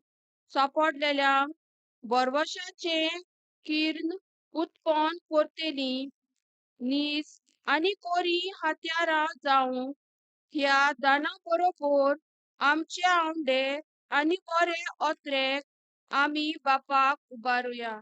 सांपडलेल्यांक भरवशाचें किर्ण उत्पन्न करतली नीस आनी कोरी हत्यारां जावं ह्या दाना बरोबर आमचे आवंडे आनी बरे ओत्रेक आमी बापाक उबारुया.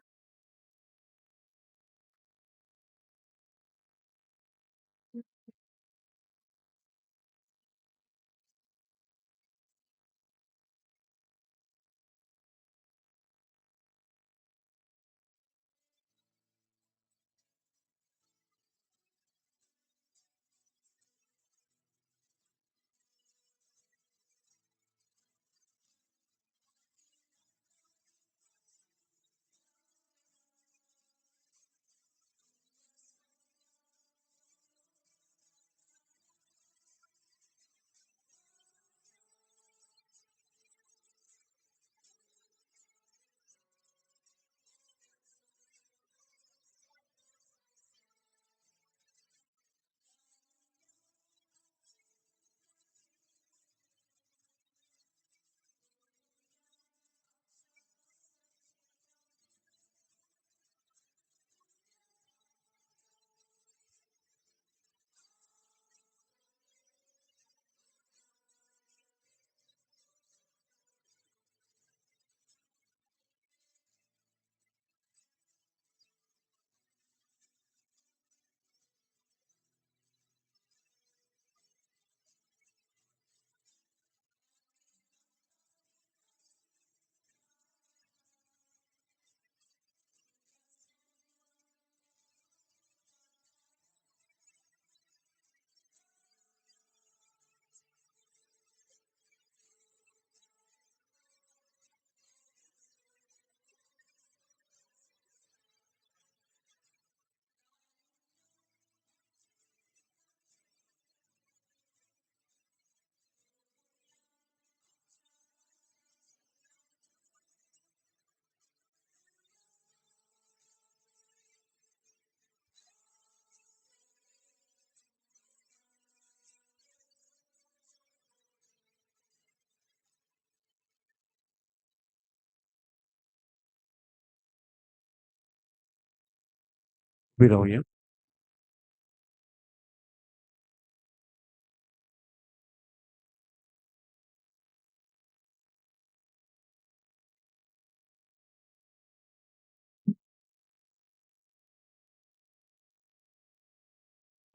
उबी रावया.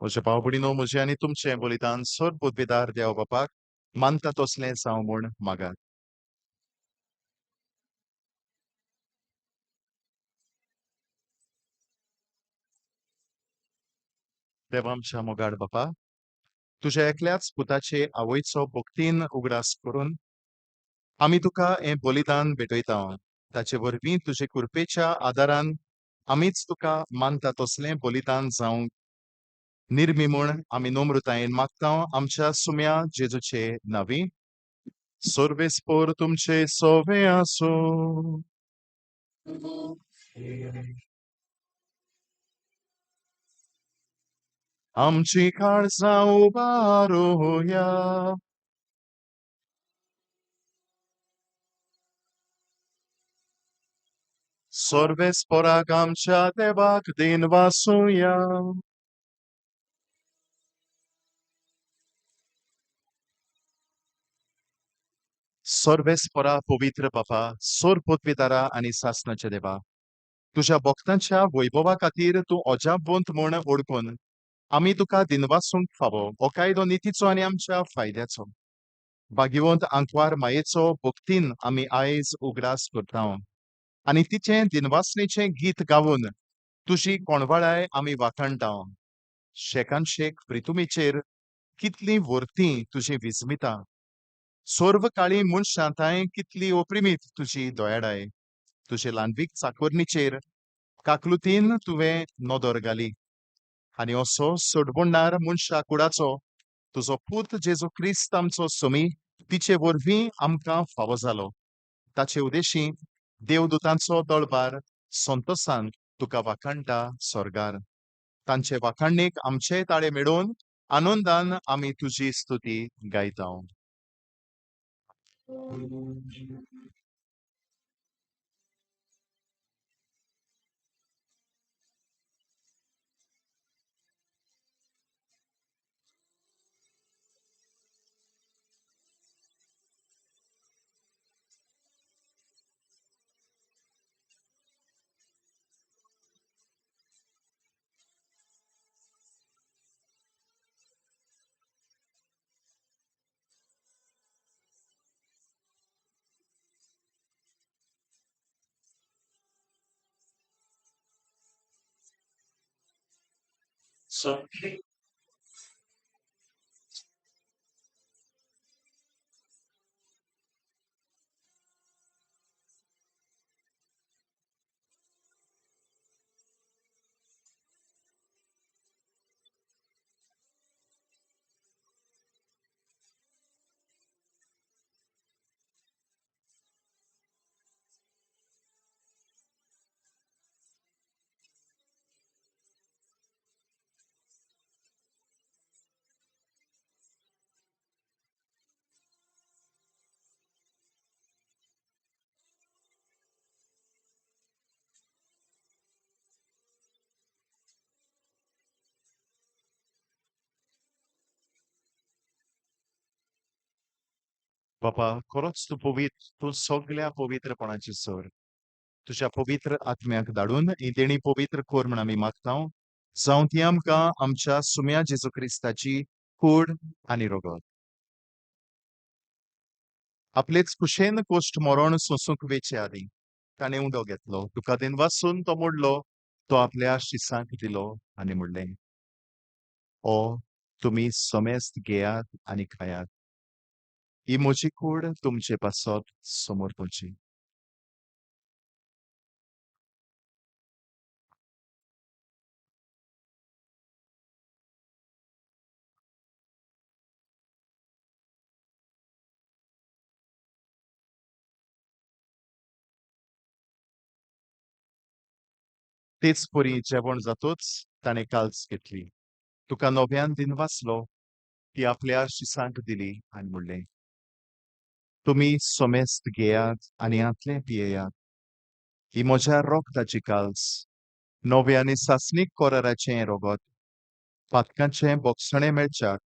म्हज्या भाव भयणीनो, म्हजें आनी तुमचें बलिदान सर्वबुद्धिदार देव बापाक मानता तसलें जावं म्हूण मागात. देवा आमच्या मोगाळ बापा, तुज्या एकल्याच पुताचे आवयचो भक्तीन उगडास करून आमी तुका हें बलिदान भेटयता. ताचे वरवीं तुजे कृपेच्या आदारान आमीच तुका मानता तसलें बलिदान जावंक निर्मी म्हूण आमी नम्रतायेन मागता आमच्या सुम्या जेजूचे नांवी. सर्वेस्पोर तुमचे सोवे आसूं. आमची काळजां उबारुया. सर्वेस्पोराक आमच्या देवाक दिनवासुया. सर्वेस्परा पवित्र बापा, सोरपोतविदारा आनी सासणाच्या देवा, तुज्या भक्तांच्या वैभवा खातीर तूं अजापवंत म्हूण ओळखून आमी तुका दिनवासूंक फावो हो कायदो नितीचो आनी आमच्या फायद्याचो. भाग्यवंत आंकवार मायेचो भक्तीन आमी आयज उगडास करता आनी तिचें दिनवासणेचें गीत गावन तुजी कोणवाळाय आमी वाखाणटा. शेकान शेक प्रितुमीचेर कितलीं व्हरतीं तुजी विस्मिता, सर्व काळी मनशां तांय कितली ओप्रिमीत तुजी दयाळाय. तुजे ल्हानवीक चाकोरणीचेर काकलुतीन तुवें नदर घाली आनी असो सोडबोंडार मनशा कुडाचो तुजो पूत जेजू क्रिस्त आमचो समी तिचे वरवीं आमकां फावो जालो. ताचे उदेशी देवदूतांचो दळबार संतोसान तुका वाखाणटा स्वर्गार. तांचे वाखाणणेक आमचे ताळे मेळोवन आनंदान आमी तुजी स्तुती गायता. बापा, खरोच तूं पवित्र, तूं सगल्या पवित्रपणाची सर. तुज्या पवित्र आत्म्याक धाडून ही देणी पवित्र कर म्हूण आमी मागता. जावं ती आमकां आमच्या सुम्या जेजू क्रिस्ताची कूड आनी रगत. आपलेच कुशेन कोश्ट मरण सोंसूंक वेचे आदीं ताणें उदक घेतलो, तुका दिनवासून तो मोडलो, तो आपल्या शिसांक दिलो आनी म्हणलें, ओ तुमी समेस्त घेयात आनी खायात, ही म्हजी कूड तुमचे पासत समर्पची. तेच परी जेवण जातोच ताणें काल्स घेतली, तुका नव्यान दिनवासलो, ती आपल्या शिसांक दिली आनी म्हणलें, तुमी समेस्त घेयात आनी हांतलें पियेयात, ही म्हज्या रक्ताची काल्स, नवे आनी सासणीक कराराचें रोगत पातकांचें बोगसणें मेळच्याक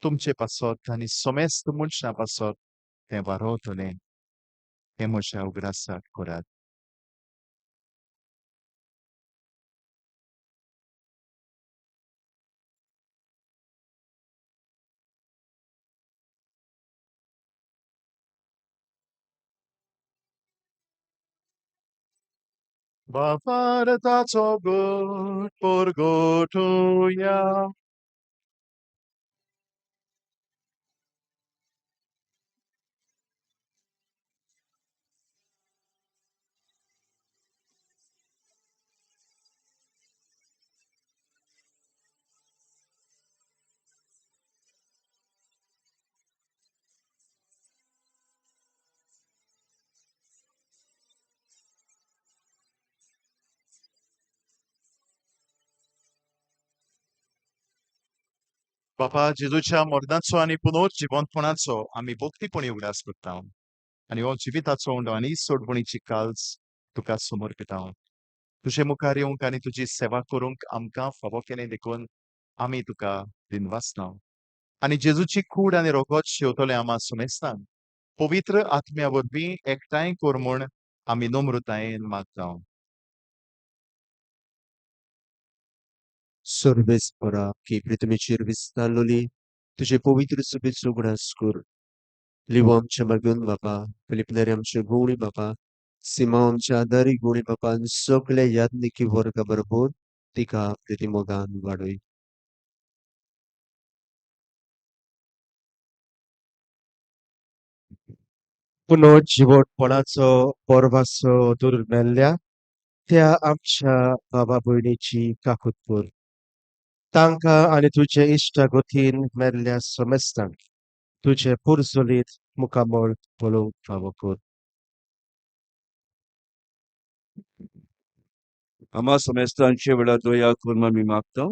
तुमचे पासत आनी समेस्त मनशां पासत तें वारोवतलें. हें म्हज्या उगडासाक करात. बापारताचो गोट परगटुया. बापा जेजूच्या मरणाचो आनी पुनर्जिवंतपणाचो आमी भक्तीपणी उगडास करता आनी हो जिविताचो उंडो आनी सोडवणीची काल्स तुका समर्पिता. तुजे मुखार येवंक आनी तुजी सेवा करूंक आमकां फावो केलें देखून आमी तुका दिनवासना. आनी जेजूची कूड आनी रोगत शेवतले आमा सुमेस्तान पवित्र आत्म्या वरवीं एकठांय कर म्हूण आमी नम्रतायेन मागता. सर्वेस्परा की पृथ्वीचेर विस्तारलोली तुजे पवित्र सभेचो उगडास कर. लिवो आमच्या मागून बापा, फिलिपनेरी आमचे गोवणी बापा, सिमा आमच्या आदारी गोवणी बापा आनी सगळे याज्ञिकी वर्गा बरोबर तिका प्रितीमोगान वाडय. पुनर्जिवटपणाचो परवासो दूर मेल्ल्या त्या आमच्या बाबा भयणीची काकूत कर. तांकां आनी तुजे इश्टागतीन मेल्ल्या समेस्तांक तुजें पुर्जोलीत मुखामळ पळोवंक फावो कर. आम्हा समेस्तांचे वेळार दया करून आमी मागता.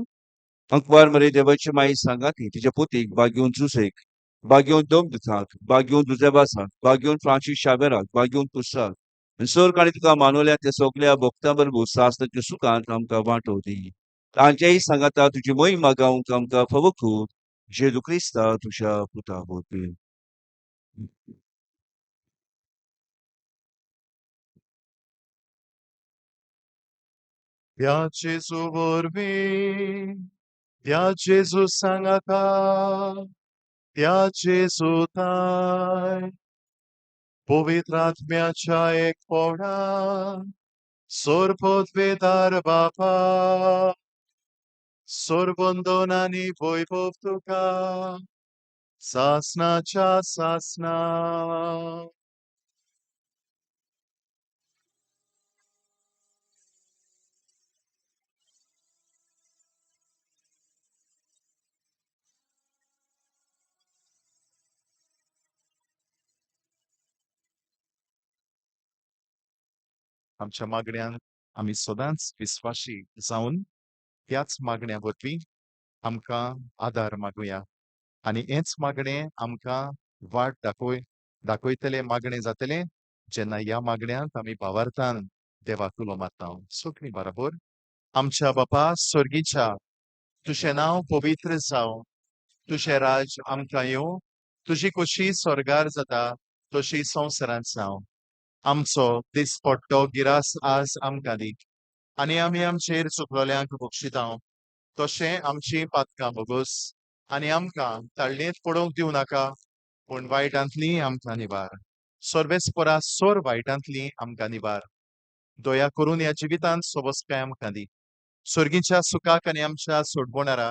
अंकवार मरे देवाची माई सांगाती तिच्या पुतीक बागेवन जुसेक, बागेवन दोमदुथाक, बागेवन जुजेबासाक, बागेवन फ्रांसीस शाबेराक, बागेवन कुसाक आनी सर्ग आनी तुका मानवल्या त्या सगल्या भक्तां बरोबर सासणाच्या सुखांत आमकां वांटो दी. तांचेय सांगाता तुजी महिमा गावंक आमकां फावो कर. जेजू क्रिस्ता तुज्या पुता वरवीं. त्या जेजू वरवीं, त्या जेजू सांगाता, त्या जेजू ताय पवित्र आत्म्याच्या एकपणान सर्वपदवेदार बापा सर्वंदन आनी वैभव तुका सासणाच्या सासणा. आमच्या मागण्यांत आमी सदांच विस्वाशी जावन त्याच मागण्या वरवीं आमकां आदार मागुया आनी हेंच मागणें आमकां वाट दाखयतलें मागणें जातलें जेन्ना ह्या मागण्यांत आमी भावार्थान देवाक उलो मारता. सगळीं बरोबर. आमच्या बापा सर्गीच्या, तुजें नांव पवित्र जावं, तुजें राज आमकां येवं, तुजी खोशी स्वर्गार जाता तशी संवसारांत जावं. आमचो दिसपट्टो गिरास आज आमकां दी आनी आमी आमचेर चुकलोल्यांक बक्षिता तशें आमची पातकां भोगोस आनी आमकां ताळणेंत पडोवंक दिवं नाका, पूण वायटांतली आमकां निवार. सर्वेस्परा सोर वायटांतली आमकां निवार. दया करून ह्या जिवितांत सोबसकाय आमकां दी. सर्गीच्या सुखाक आनी आमच्या सोडवणारा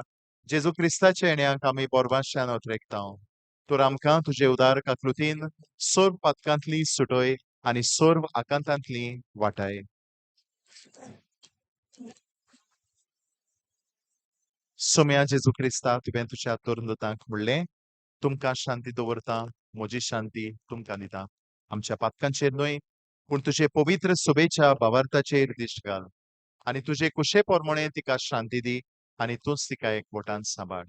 जेजू क्रिस्ताच्या येण्याक आमी बोरवाशान अत्रेकता. तर आमकां तुजे उदार काकृतीन सर्व पातकांतली सुटय आनी सर्व आकांतांतली वाटाय. सोम्या जेजू क्रिस्ता, तुवें तुज्या तरुणतांक म्हणलें, तुमकां शांती दवरता, म्हजी शांती तुमकां दिता. आमच्या पातकांचेर न्हय, पूण तुजे पवित्र सभेच्या भावार्थाचेर दिश्ट घाल आनी तुजे कुशे प्रमाणे तिका शांती दी आनी तूंच तिका एकवटान सांबाळ.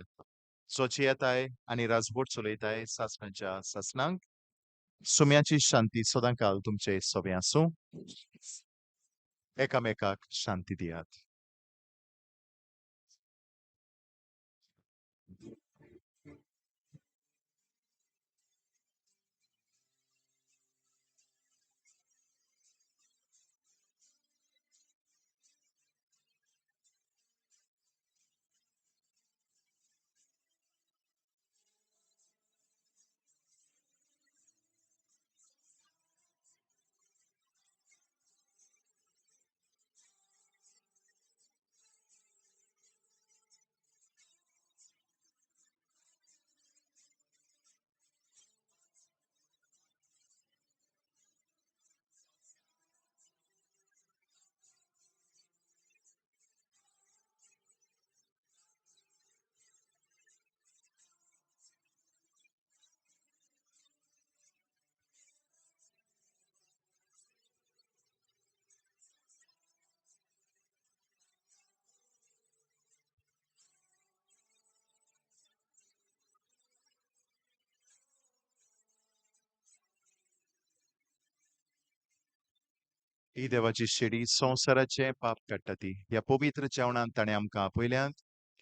जोची येताय आनी राजवट चलयताय सासणाच्या सासणांक. सुम्याची शांती सदांकाल तुमचे सगळे आसूं. एकामेकाक शांती दियात. ही देवाची शेडी संवसाराचें पाप काडटा ती ह्या पवित्र जेवणान ताणें आमकां आपयल्यांत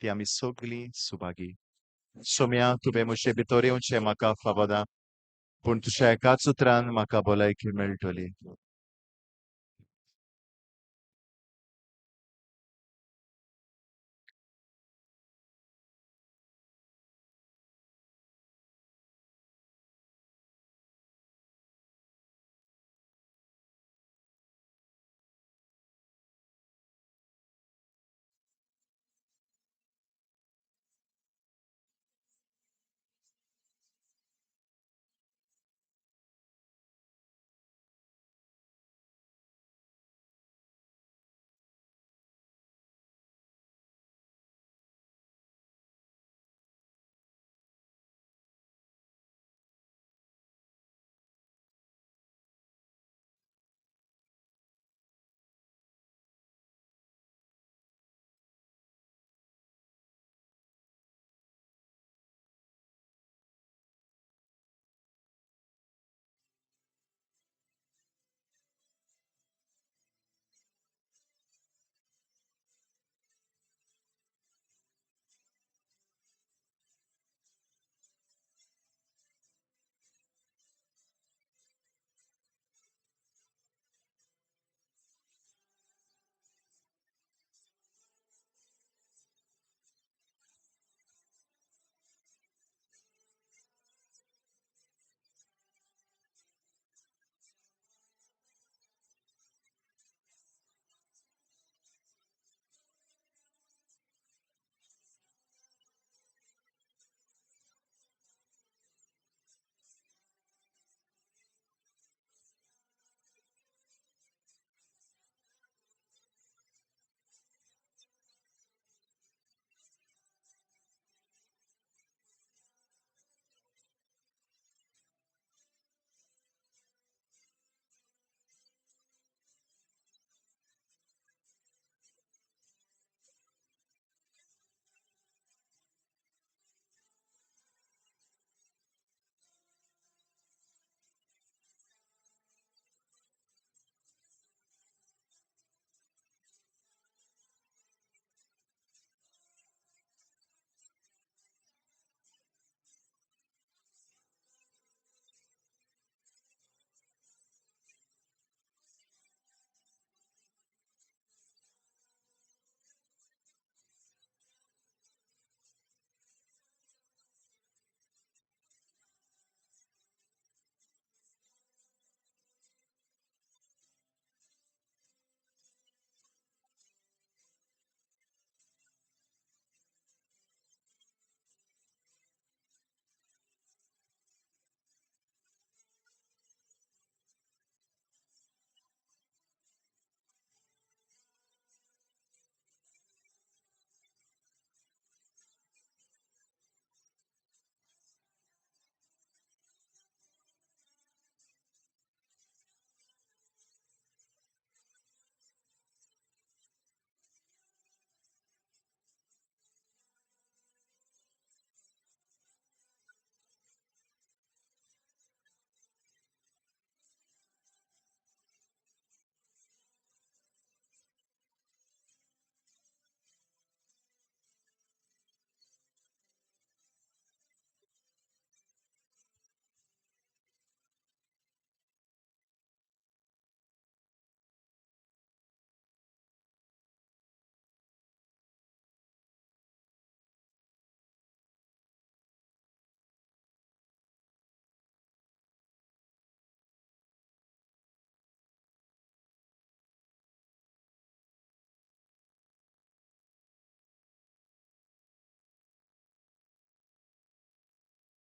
ती आमी सगलीं सुभागी. सोम्या, तुवें म्हजे भितर येवचें म्हाका फावोना, पूण तुज्या एकाच उतरान म्हाका भलायकी मेळटली.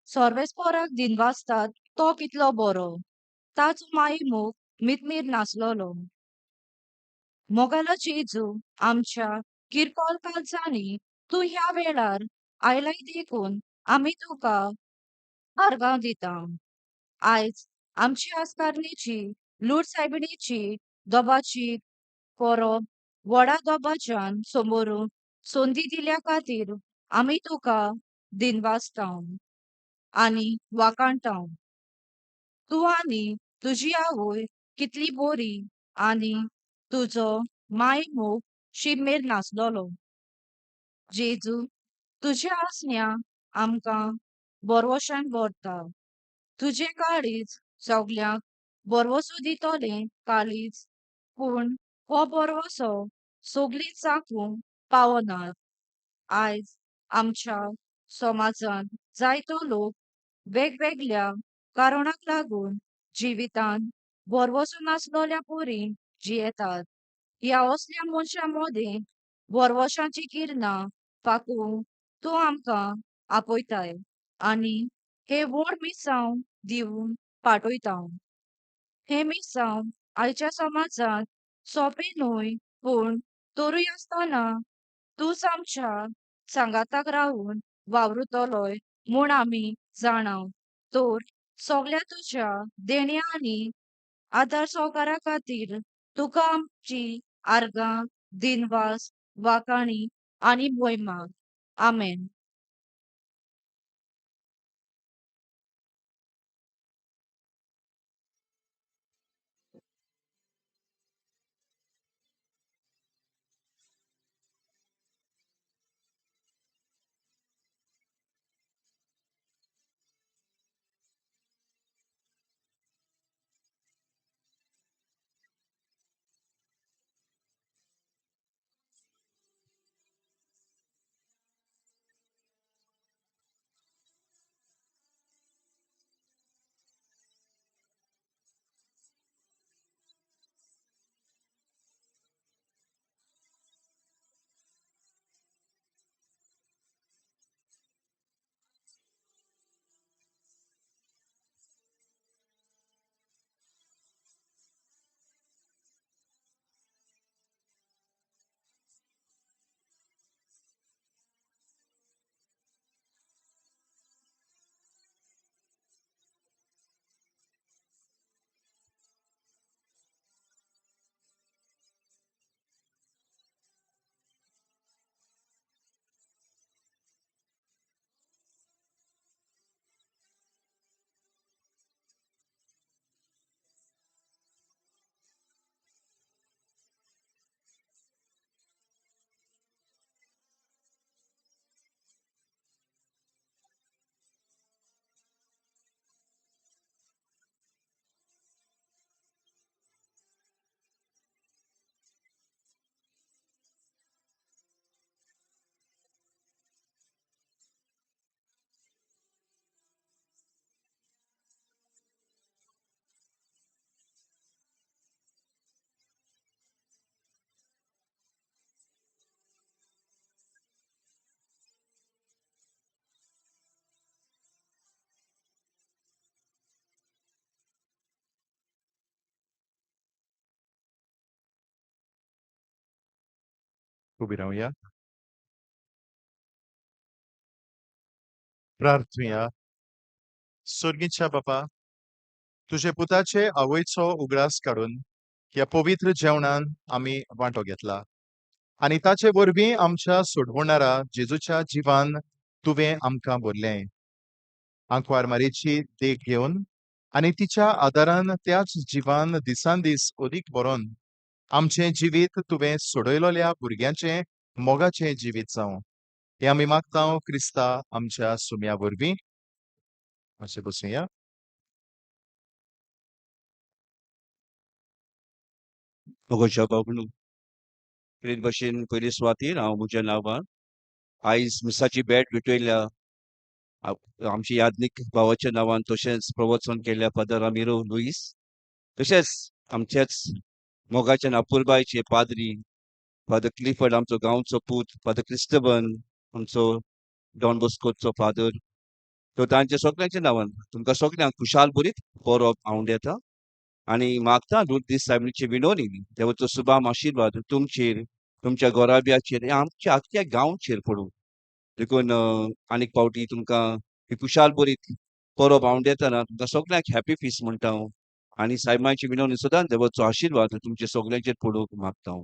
सर्वेस्पोराक दिनवासतात तो कितलो बरो, ताचो मायेमोग मितमीर नासलोलो. मोगालो जेजू, आमच्या किरकोळ काळजांनी तूं ह्या वेळार आयलाय देखून आमी तुका आर्गां दिता. आयज आमची आस्कारणेची लूट सायबिणीची दोबाची परब व्हडा दोबाच्यान समोरून संदी दिल्या खातीर आमी तुका दिनवासता आनी वाखाणता. तूं आनी तुजी आवय कितली बरी. आनी तुजो मायेमोग शिमेर नासलोलो. जेजू, तुज्या आसण्या आमकां बरवशान भरता. तुजें काळीज सगल्यांक बरवसो दितलें काळीज, पूण हो बरवसो सगळीं चाखूंक पावनात. आयज आमच्या समाजांत जायतो लोक वेगवेगळ्या कारणाक लागून जिवितांत भरवसो नासलोल्या परी जियेतात. ह्या असल्या मनशां मदें भरवशाची किरणां फाकूंक तूं आमकां आपयताय आनी हें व्हड मिसांव दिवन पाठयता. हें मिसांव आयच्या समाजांत सोंपें न्हय, पूण तरूय आसतना तूंच आमच्या सांगाताक रावून वावुरतलोय म्हूण आमी जाणाव. तर सगळ्या तुज्या देण्या आनी आदार सहकारा खातीर तुका आमची आर्गां, दिनवास, वाखाणी आनी मोहिमा. आमेन. उबी रावया. प्रार्थुया. सोर्गीच्या बापा, तुजे पुताचे आवयचो उगडास काडून ह्या पवित्र जेवणान आमी वांटो घेतला आनी ताचे वरवीं आमच्या सोडवणारा जेजूच्या जिवान तुवें आमकां भरलें. आंकवार मारीची देख घेवन आनी तिच्या आदारान त्याच जिवान दिसान दीस अदीक बरोवन आमचें जिवीत तुवें सोडयलोल्या भुरग्यांचें मोगाचें जिवीत जावं. हें आमी मागता क्रिस्ता आमच्या सुम्या वरवीं. मातशें बसुया. मोगाच्या बाबणू, पयले भशेन पयले सुवातेर हांव म्हज्या नांवान आयज मिसाची भेट भेटयल्या आमच्या याज्ञीक भावाच्या नांवान, तशेंच प्रवचन केल्ल्या फादर रामिरो लुईस, तशेंच आमच्याच मोगाच्या नापूरबायचे पाद्री फादर क्लिफर्ड, आमचो गांवचो पूत फादर क्रिस्टबन, आमचो डॉन बॉस्कोचो फादर, तो तांच्या सगळ्यांच्या नांवान तुमकां सगळ्यांक खुशाल बरीत परब आवड येता आनी मागता लुर्दीस सायबिणीची विनवणी, देवाचो सुभाम आशिर्वाद तुमचेर, तुमच्या घराब्याचेर, आमच्या आख्ख्या गांवचेर पडूं. देखून आनीक फावटी तुमकां ही खुशाल बरीत परब आवड येतना तुमकां सगळ्यांक हॅपी फीस म्हणटा हांव आनी सायबाची विनवणी सदांच देवाचो आशिर्वाद तुमच्या सगळ्यांचेर पडूंक मागता हांव.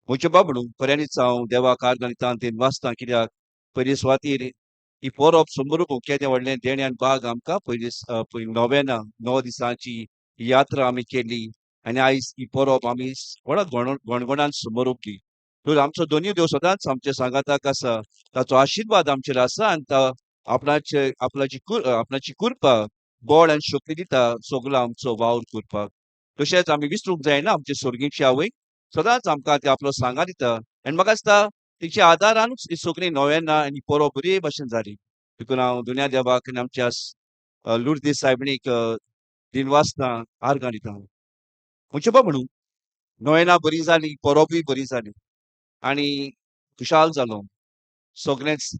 म्हज्या बाबडू, खऱ्यांनीच हांव देवाक आर्गां दिता वाचता, कित्याक पयले सुवातेर ही परब समरूप केदें व्हडलें देण्यान बाग आमकां पयली नोवेना 9 दिसांची यात्रा आमी केली. आनी आयज ही परब आमी व्हडा गणगणान समोर. तर आमचो दोनूय देव सदांच आमच्या सांगाताक आसा, ताचो आशिर्वाद आमचेर आसा आनी तो आपणाचे आपणाची आपणाची कृपा, बळ आनी शक्ती दिता सगलो आमचो वावर करपाक. तशेंच आमी विसरूंक जायना आमचे सर्गीची आवय सदांच आमकां ती आपलो सांगात दिता आनी म्हाका दिसता तिच्या आदारानूच ही सगळीं नोवेनां आनी परब बरे भाशेन जाली. देखून हांव दुनिया देवाक आनी आमच्या लुर्दी सायबिणीक दिनवासता, आर्गां दिता. म्हणचे म्हणून नोवेनां बरी जाली, परबूय बरी जाली आनी खुशाल जालो. सगळेंच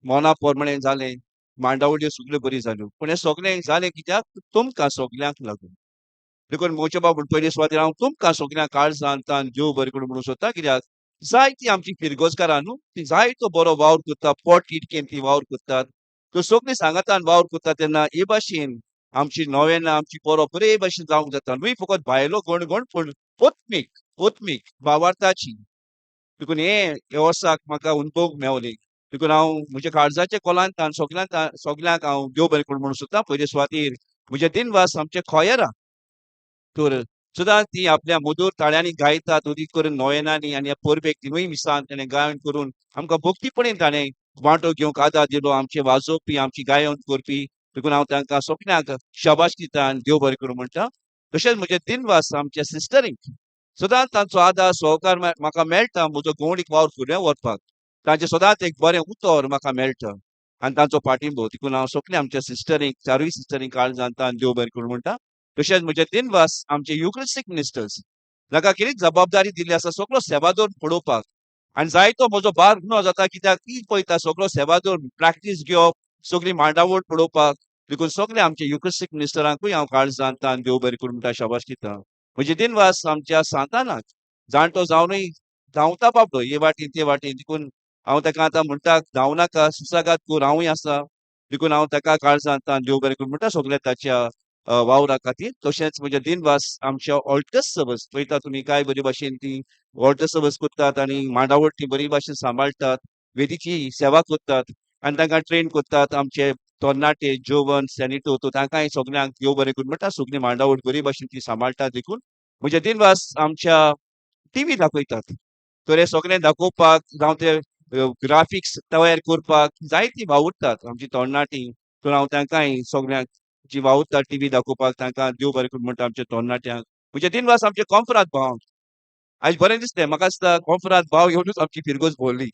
मना प्रमाणें जालें, मांडावळ्यो सगळ्यो बरी जाल्यो. पूण हें सगळें जालें कित्याक? तुमकां सगल्यांक लागून. देखून मोचे बाब पयले सुवातेर हांव तुमकां सगल्यांक काळजान तान देव बरें करूं म्हणूंक सोदता, कित्याक जायतीं आमची फिरगोजकारां न्हू ती जायतो बरो वावर करता, पोट तिडकेन ती वावर करतात. त्यो सगळीं सांगातान वावर करता तेन्ना हे भाशेन आमची नोवेनां, आमची परब बरे भाशेन जावंक जाता. न्हय फकत भायलो गणगण पूण आत्मीक आत्मीक भावार्थाची. देखून हे वर्साक म्हाका अनुभव मेवले. देखून हांव म्हज्या काळजाच्या कोलांत सगल्यांक सगल्यांक हांव देव बरें करूं म्हणूंक सोदता. पयले सुवातेर म्हजे दिनवास आमचे खोयरां, तर सदांच ती आपल्या मधूर ताळ्यांनी गायतात, उदीक करून नोवेनांनी आनी ह्या परबेक तिनूय मिसान ताणें गायन करून आमकां भक्तीपणेन ताणें वांटो घेवंक आदार दिलो. आमचे वाजोवपी, आमची गायन करपी, देखून हांव तांकां सगल्यांक शाबाश दिता आनी देव बरें करूं म्हणटा. तशेंच म्हजे दिनवास आमच्या सिस्टरींक, सदांच तांचो आदार सहकार म्हाका मेळटा म्हजो गोवणीक वावर फुडें व्हरपाक. तांचें सदांच एक बरें उतर म्हाका मेळटा आनी तांचो पाठिंबो. देखून हांव सगळ्या आमच्या सिस्टरींक, चारूय सिस्टरींक काळजान देव बरें करूं म्हणटा. तशेंच म्हजे दिनवास आमचे युक्रिस्टीक मिनिस्टर्स, जाका कितें जबाबदारी दिल्ली आसा सगळो सेवादोर पळोवपाक आनी जायतो म्हजो भार उणो जाता, कित्याक ती पळयता सगळो सेवादोर प्रॅक्टीस घेवप, सगळी मांडावळ पळोवपाक. देखून सगळे आमच्या युक्रिस्टीक मिनिस्टरांकूय हांव काळजान तान देव बरें करूं म्हणटा, शाबाश दिता. म्हजे दिनवास आमच्या सांतानाक, जाणटो जावनूय धांवता बाबडो हे वाटेन ते वाटेन. देखून हांव ताका आतां म्हणटा धांवनाका, सुसागात कर, हांवूय आसा. देखून हांव ताका काळजान तान देव बरें करूं म्हणटा सगळ्या ताच्या वावरा खातीर. तशेंच म्हजे दिनवास आमच्या ऑल्टस सर्वस, पळयता तुमी काय बरी भाशेन ती ऑल्टस सर्वस करतात आनी मांडावळ ती बरी भाशेन सांबाळटात, वेदीची सेवा करतात आनी तांकां ट्रेन करतात. आमचे तरणाटे जोवन सॅनिटो, तो तांकांय सगल्यांक देव बरें करूं म्हणटा. सगळी मांडावळ बरी भाशेन ती सांबाळटात. देखून म्हजे दिनवास आमच्या टिवी दाखयतात, तर हे सगळें दाखोवपाक जावं ते ग्राफिक्स तयार करपाक जायतीं वावुरतात आमची तरणाटीं. तर हांव तांकांय सगल्यांक जी वावुरतात टिवी दाखोवपाक तांकां देव बरें करूं म्हणटा आमच्या तरणाट्यांक. म्हजे दिनवास आमचे कॉम्फरात भाव, आयज बरें दिसलें म्हाका दिसता कॉम्फरात भाव येवनूच आमची फिरगोज भरली.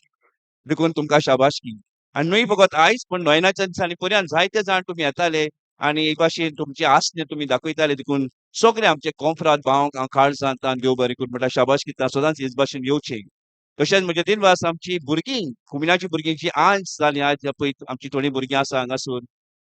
देखून तुमकां शाबाशकी. आनी न्हय फकत आयज पूण नोयनाच्या दिसांनी पर्यंत जायते जाण तुमी येताले आनी एक भाशेन तुमची आसणे तुमी दाखयताले. देखून सगळे आमचे कॉम्फरात भावंक हांव काळजान देव बरें करूं म्हणटा, शाबाश दिता. सदांच हेच भाशेन येवचें. तशेंच म्हजे दिनवास आमची भुरगीं, खुमिनाची भुरगीं जी आज जालीं, आज पळय आमची थोडीं भुरगीं आसा हांगासर,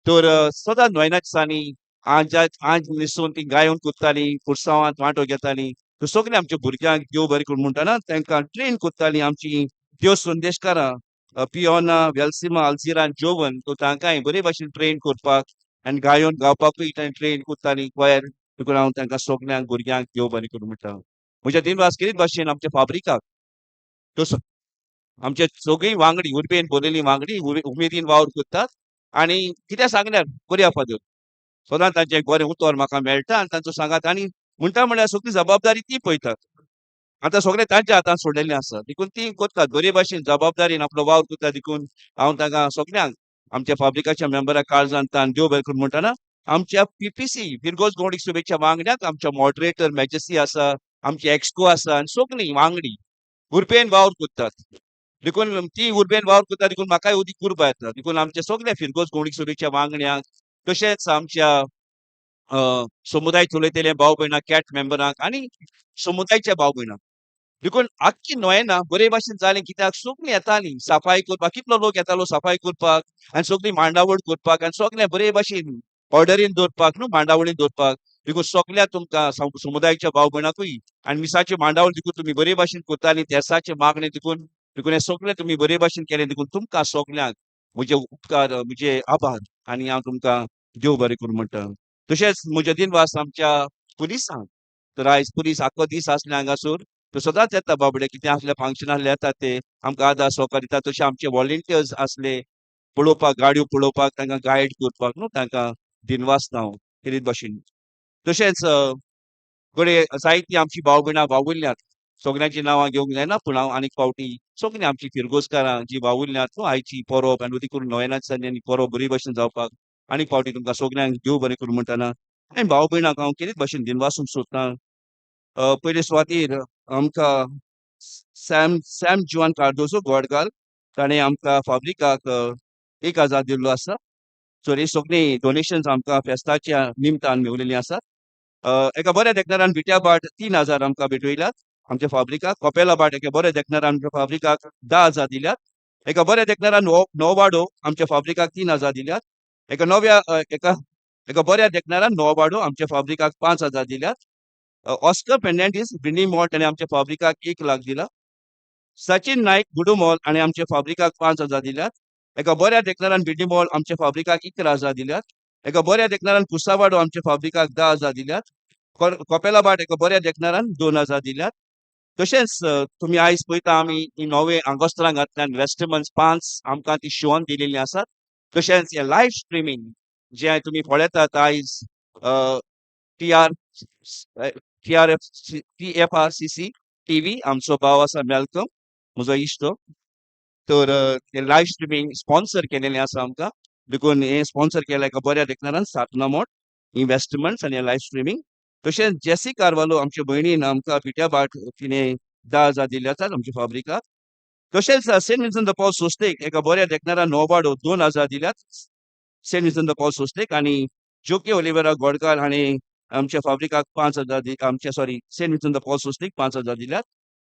तर सदांच नोयनाच्या दिसांनी आज आज न्हेसून ती गायोन करतालीं, पुरसांवांत वांटो घेतालीं. तर सगळीं आमच्या भुरग्यांक देव बरें करूं म्हणटना तांकां ट्रेन करतालीं आमची देव संदेशकारां पियोना, वेल्सिमा, अल्जिरा आनी जोवन. तो तांकांय बरे भाशेन ट्रेन करपाक आनी गायोन गावपाकूय तांणी ट्रेन करतालीं क्वायर. देखून हांव तांकां सगल्यांक भुरग्यांक देव बरें करूं म्हणटा. म्हज्या दिनवास केरीत भाशेन आमच्या फाब्रिकाक, तो आमचे सगळीं वांगडी उर्बेन भरलेली वांगडी उमेदीन वावर करतात आनी कितें सांगल्यार बरी फादर सदांच तांचें एक बरें उतर म्हाका मेळटा आनी तांचो सांगात. आनी म्हणटा म्हळ्यार सगळी जबाबदारी ती पळयतात. आतां सगळें तांच्या हातान सोडलेलें आसा, देखून ती करतात बरे भाशेन जबाबदारीन आपलो वावर करता. देखून हांव तांकां सगल्यांक आमच्या फाब्रिकाच्या मेंबराक काळजान तान देव बरें करूं म्हणटना आमच्या पीपीसी फिरगोज गोंडीक शुभेच्छा वांगड्याक, आमच्या मॉडरेटर मॅजेसी आसा, आमची एक्सको आसा आनी सगळीं वांगडी उर्बेन वावर करतात. देखून ती उर्बेन वावर करता, देखून म्हाकाय उदीक उर्बा येता. देखून आमच्या सगळ्या फिरगोज गोंडीक शुभेच्छा वांगड्यांक, तशेंच आमच्या समुदाय चलयतले भाव भयणां, कॅट मेंबरांक आनी समुदायच्या भाव भयणांक. देखून आख्खी नोयेना बरे भाशेन जालें, कित्याक सगळीं येतालीं सफाई करपाक, कितलो लोक येतालो सफाई करपाक आनी सगळी मांडावळ करपाक आनी सगळें बरे भाशेन ऑर्डरीन दवरपाक न्हू, मांडावळीन दवरपाक. देखून सगळ्या तुमकां समुदायाच्या भाव भयणांकूय आनी मिसाची मांडावळ देखून तुमी बरे भाशेन करतालीं, देसाचें मागणें देखून, देखून हें सगळें तुमी बरे भाशेन केलें. देखून तुमकां सगल्यांक म्हजे उपकार, म्हजे आभार आनी हांव तुमकां देव बरें करूं म्हणटा. तशेंच म्हजे दिनवास आमच्या पुलिसांक, तर आयज पुलीस आख्खो दीस आसले हांगासर, तर सदांच येता बाबडे, कितें आसलें फंक्शन आसलें येता ते आमकां आदार सहकार दिता. तशें आमचे वॉलंटियर्स आसले पळोवपाक, गाडयो पळोवपाक, तांकां गायड करपाक न्हू, तांकां दिनवासता हांव खेरीत भाशेन. तशेंच घडये जायतीं आमची भाव भयणां वावुरल्यांत, सगळ्यांची नांवां घेवंक जायना, पूण हांव आनीक फावटी सगळीं आमची फिरगोजकारां जी वावुरल्यांत आयची परब आनी अदीक करून नोवेनां दिसांनी आनी परब बरी भशेन जावपाक आनीक फावटी तुमकां सगळ्यांक देव बरें करूं म्हणटना आनी भाव भयणांक हांव केरीत भशेन दिनवासूंक सोदतां. पयले सुवातेर आमकां सॅम सॅम जुवान कार्दोजो गोडगाल, ताणें आमकां फाब्रिकाक 1000 दिल्लो आसा. सो ही सगळीं डोनेशन्स आमकां फेस्ताच्या निमतान मेवलेलीं आसात. एका बऱ्या देखणारान विट्या बाट 3000 आमकां भेटयल्यात आमच्या फाब्रिकाक. कोपेला बाट एका बऱ्या देखणारान आमच्या फाब्रिकाक 10,000 दिल्यात. एका बऱ्या देखणारान नोवाडो आमच्या फाब्रिकाक 3000 दिल्यात. एका नव्या एका एका बऱ्या देखणारान नोवाडो आमच्या फाब्रिकाक 5000 दिल्यात. ऑस्कर फेर्नांडीस ब्रिनी मॉल, ताणें आमच्या फाब्रिकाक 1 लाख दिला. सचिन नायक गुडू मॉल आनी आमच्या फाब्रिकाक 5000 दिल्यात. एका बऱ्या देखणारान बिडी मॉल आमच्या फाब्रिकाक 11,000 दिल्यात. एका बऱ्या देखणारान कुसावाडो आमच्या फाब्रिकाक 10,000 दिल्यात. कोपेलाबाट एका बऱ्या देखणारान 2000 दिल्यात. तशेंच तुमी आयज पळयता, आमी ही नवे आंगोस्त्रां घातल्यान, वेस्टमन्स पांच आमकां ती शिंवोन दिलेली आसात. तशेंच हे लायव्ह स्ट्रिमींग जे तुमी पळयतात आयज, T R T R F TFRCC TV, आमचो भाव आसा मेलकम, म्हजो इश्ट, तर ते लायव्ह स्ट्रिमींग स्पॉन्सर केलेलें आसा आमकां. देखून हें स्पॉन्सर केलें एका बऱ्या देखणारान सातना मोट इन्वेस्टमेंट्स आनी लायव्ह स्ट्रिमींग. तशेंच जेसी कार्वालो आमच्या भयणीन आमकां पिट्या बाट तिणें 10,000 दिल्ले आसात आमच्या फाब्रिकाक. तशेंच सेंट विन्संट the Paul सोस्तेक एका बऱ्या देखणारान नोवाडो 2000 दिल्यात सेंट विन्संट the Paul सोस्तेक. आनी जोके ओलिवेरा गोडकार हाणें आमच्या फाब्रिकाक 5000, आमच्या, सॉरी, सेंट विन्संट the Paul सोस्तेक 5000 दिल्यात.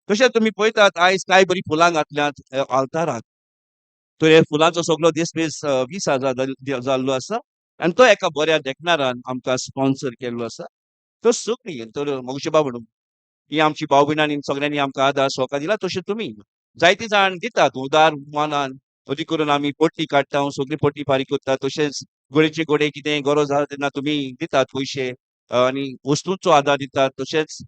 तशेंच तुमी पळयतात आयज काय बरी फुलां घातल्यात आल्ताराक, तर हे फुलांचो सगलो दिसपीस 20,000 जाल्लो आसा आनी तो एका बऱ्या देखणारान आमकां स्पॉन्सर केल्लो आसा. तर सगळीं, तर मोगशे बाबू, ही आमची भाव भयणांनी सगळ्यांनी आमकां आदार सहकार दिला. तशें तुमी जायते जाण दितात उदार मनान, अदीक करून आमी पट्टी काडटा, सगळी पट्टी फारीक करता. तशेंच गोडेचे गोडे कितें गरज आसा तेन्ना तुमी दितात पयशे आनी वस्तूंचो आदार दितात, तशेंच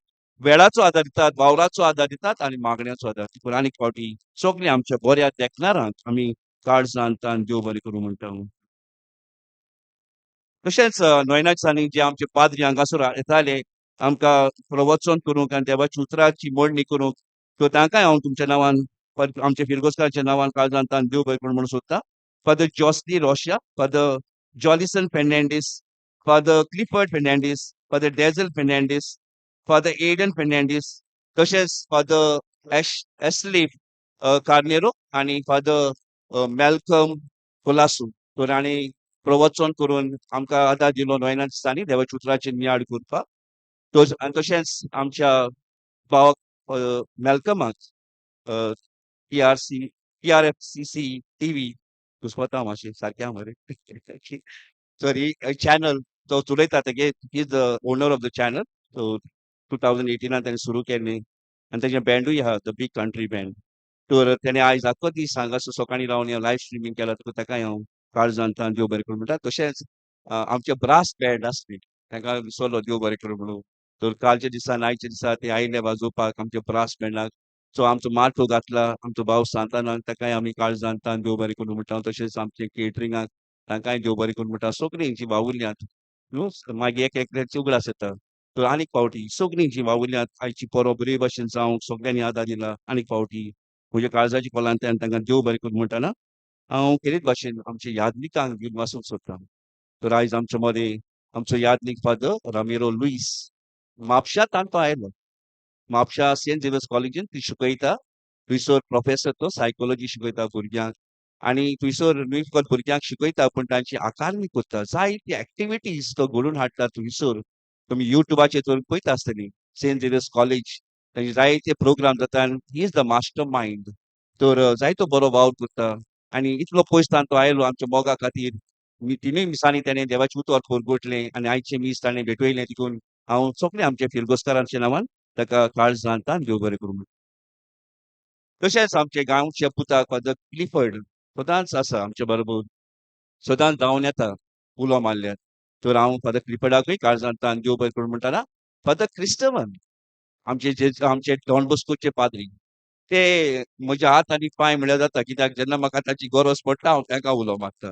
वेळाचो आदार दितात, वावराचो आदार दितात आनी मागण्याचो आदार. देखून आनीक फावटी सगळीं आमच्या बऱ्या देखणारांक आमी काळजान तान देव बरें करूं म्हणटा. तशेंच नोयना दिसांनी जे आमचे पाद्री हांगासर येताले आमकां प्रवचन करूंक आनी देवाच्या उतराची मांडणी करूंक, सो तांकांय हांव तुमच्या नांवान, आमच्या फिरगोजकारांच्या नांवान काळजान तान देव बरें करूं म्हणून सोदता. Father Josley Rosia, father Jolison Fernandes, father Clifford Fernandes, father Denzil Fernandes, father Aiden Fernandes, तशेंच फादर एशली कार्नेरो आनी फादर मेलकम कोलासू. तर आनी प्रवचन करून आमकां आदार दिलो नोयना दिसांनी देवाच्या उतराचेर नियाळ करपाक. आनी तशेंच आमच्या भावाक मेलकमाक, TRC TRFCC TV, घुस्पता मातशें, सारकें आहा मरे, सॉरी, चॅनल तो चलयता तेगे, is the owner of the channel. So 2018नान ताणें सुरू केल्लें आनी तेजें बँडूय आहा, the big country band. तर तेणें आयज आख्खो दीस हांगासर सकाळीं रावन लायव्ह स्ट्रिमींग केलां, तर ताकाय हांव काळजान देव बरें करूं म्हणटा. तशेंच आमचे ब्रास बँड आसली, तांकां विसरलो, देव बरें करूं म्हणून. तर कालच्या दिसा, आयच्या दिसा ते आयले वाजोवपाक आमच्या ब्रास बँडाक. सो आमचो माटो घातला आमचो भाव सांतानान, ताकाय आमी काळजान देव बरें करूं म्हणटा. तशेंच आमचे केटरिंगाक, तांकांय देव बरें करूं म्हणटा. सगळीं जी वावुरल्यांत न्हू, मागीर एक एकल्याची उगडास येता. तर आनीक फावटी सगळीं जी वावुरल्यांत आयची परब बरे भशेन जावंक, सगळ्यांनी आदार दिला, आनीक फावटी म्हज्या काळजाच्या खोलांतल्यान तांकां देव बरें करूं म्हणटना हांव खेरीत भाशेन आमच्या याज्ञिकांक दिनवासूंक सोदता. तर आयज आमच्या मदें आमचो याज्ञीक फादर रामिरो लुईस, म्हापशा तांकां आयलो. म्हापशा सेंट झेवियर्स कॉलेजीन ती शिकयता. थंयसर प्रोफेसर तो, सायकोलॉजी शिकयता भुरग्यांक आनी थंयसर न्हय फकत भुरग्यांक शिकयता, पूण तांची आकारणी करता. जायती एक्टिविटीज तो घडोवन हाडटा थंयसर. तुमी युट्यूबाचेर तर पळयता आसतली, सेंट झेवियर्स कॉलेज, तांचे जायते प्रोग्राम जाता आनी he is the master mind. तर जायतो बरो वावर करता आनी इतलो पयस तो आयलो आमच्या मोगा खातीर. तिनूय मिसांनी ताणें देवाचें उतर परगटलें आनी आयचें मीस ताणें भेटयलें. देखून हांव सगळें आमच्या फिरगोजकारांच्या नांवान ताका काळजान देव बरें करूं. तशेंच आमचे गांवच्या पुताक फादर क्लिफर्ड सदांच आसा आमच्या बरोबर, सदांच धांवन येता उलो मारल्यार. तर हांव फादर क्लिफर्डाकूय काळजान देव बरें करूं म्हणटना. फादर क्रिस्टवन, आमचे जे आमचे डॉन बॉस्कोचे पाद्री, ते म्हजे हात आनी पांय म्हळ्यार जाता, कित्याक जेन्ना म्हाका ताची गरज पडटा हांव तांकां उलो मारता.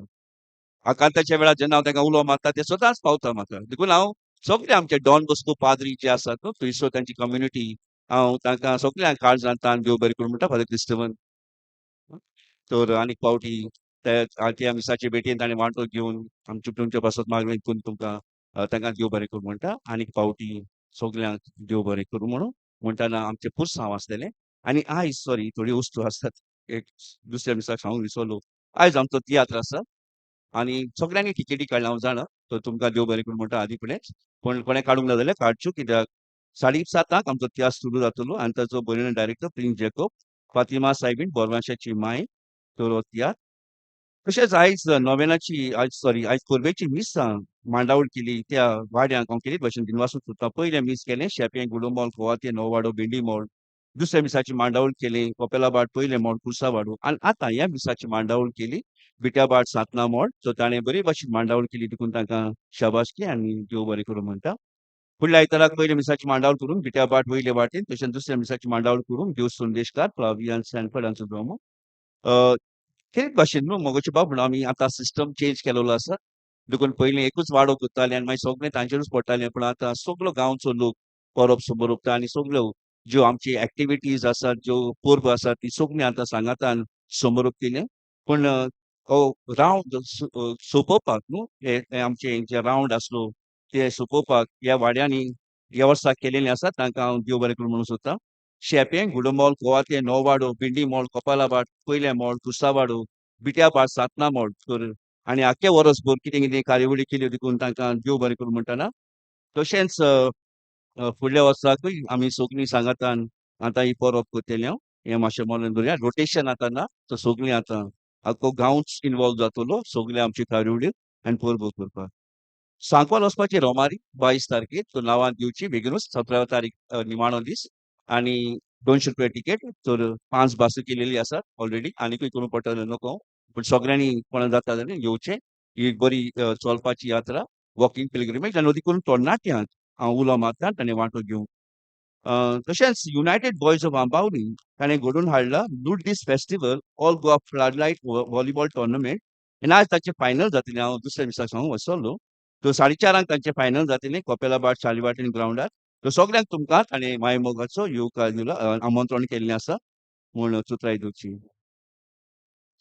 आकांताच्या वेळार जेन्ना हांव तांकां उलो मारता, ते सदांच पावता म्हाका. देखून हांव सगळे आमचे डॉन बॉस्को पाद्री जे आसात न्हू थंयसर तांची कम्युनिटी हांव तांकां सगळ्यांक काळजान तान देव बरें करूं म्हणटा फादर क्रिस्टवन. तर आनीक फावटी त्या मिसाचे भेटेन ताणें वांटो घेवन आमचे तुमचे पासत मागलें देखून तुमकां तांकां देव बरें करूं म्हणटा. आनीक फावटी सगळ्यांक देव बरें करूं म्हणून म्हणटना आमचें पुरसांव आसलेलें. आनी आयज सॉरी थोड्यो वस्तू आसात एक दुसऱ्या मिसाक सांगूंक विसरलो. आयज आमचो तियात्र आसा आनी सगळ्यांनी टिकेटी काडल्या हांव जाणा. तर तुमकां देव बरें करूं म्हणटा आदी फुडेंच. पूण कोणें काडूंक ना जाल्यार काडच्यो कित्याक 7:30 आमचो तियात्र सुरू जातलो आनी ताचो बरोवपी director prince Jakob, Fatima soybean बोरवांशाची माय तर हो तियात्र. तशेंच आयज नोवेनाची आयज सॉरी आयज परबेची मिसां मांडावळ केली त्या वाड्यांक हांव केली भशेन दिनवासून सोदता. पयलें मीस केलें शेपें गुडुमोल गोवाते नोवाडो भेंडी मोड. दुसऱ्या मिसाची मांडावळ केली कोपेलाबाट पयलें मोड कुर्सावाडो. आनी आतां ह्या मिसाची मांडावळ केली बिट्याबाट सातना मोड. सो ताणें बरी भाशेन मांडावळ केली देखून तांकां शाबासकी आनी देव बरें करूं म्हणटा. फुडल्या आयताराक पयल्या मिसाची मांडावळ करून बिट्याबाट वयले वाटेन तशेंच दुसऱ्या मिसाची मांडावळ करून देव संदेशकार फ्लावियन सँडफर्ड हांचो ब्रह्म. तेच भाशेन न्हू मोगोचे बाब म्हणून आमी आतां सिस्टम चेंज केलेलो आसा. देखून पयलीं एकूच वाडो करताले आनी मागीर सगळें तांचेरूच पडटालें. पूण आतां सगलो गांवचो लोक परब समोर आनी सगल्यो ज्यो आमची एक्टिविटीज आसात ज्यो परबो आसात ती सगळीं आतां सांगातान समोर केली. पूण हो रावंड सोंपोवपाक न्हू हे आमचे जे रावंड आसलो ते सोंपोवपाक ह्या वाड्यांनी वेवस्था केलेली आसा. तांकां हांव देव बरें करूं म्हणूंक सोदता. शेपें गुडमोल गोवाते नोवाडो भेंडी मोड कोपालाबाट पयलें मोड कुर्सावाडो बिट्याबाट सातना मोड. तर आनी आख्खे वरसभर कितें कितें कार्यावळी केल्यो देखून तांकां देव बरें करूं म्हणटना. तशेंच फुडल्या वर्साकूय आमी सगळीं सांगातान आतां ही परब करतले. हांव हें मातशें मनान दवरया. रोटेशन आतां ना तर सगळीं आतां आख्खो गांवच इनवॉल्व जातलो सगळीं आमची कार्यावळी आनी परबो करपाक. सांकवाल वचपाची रोमारी 22 तारखेर तो नांवां दिवची बेगीनूच 17 तारीख निमाणो दीस आनी 200 रुपया टिकेट. तर 5 बासो केलेली आसात ऑलरेडी आनीकूय करूंक पडटलें नको. पूण सगळ्यांनी कोणा जाता जाल्यार येवचें. ही एक बरी चलपाची यात्रा वॉकिंग पिलग्रिमेज आनी अदीक करून तरणाट्यांक हांव उलो मारता ताणें वांटो घेवंक. तशेंच युनायटेड बॉयज ऑफ आंबावली ताणें घडोवन हाडला Lourdes festival all Goa floodlight volleyball tournament. आनी आज ताचें फायनल जातलें. हांव दुसऱ्या दिसा सांगूंक वसरलो. तर 4:30 तांचें फायनल जातलें कोपेलाबाट शालिवाटेन ग्रावंडार. तर सगळ्यांक तुमकां ताणें मायमोगाचो येवकार दिला आमंत्रण केल्लें आसा म्हूण चुत्राय दिवची.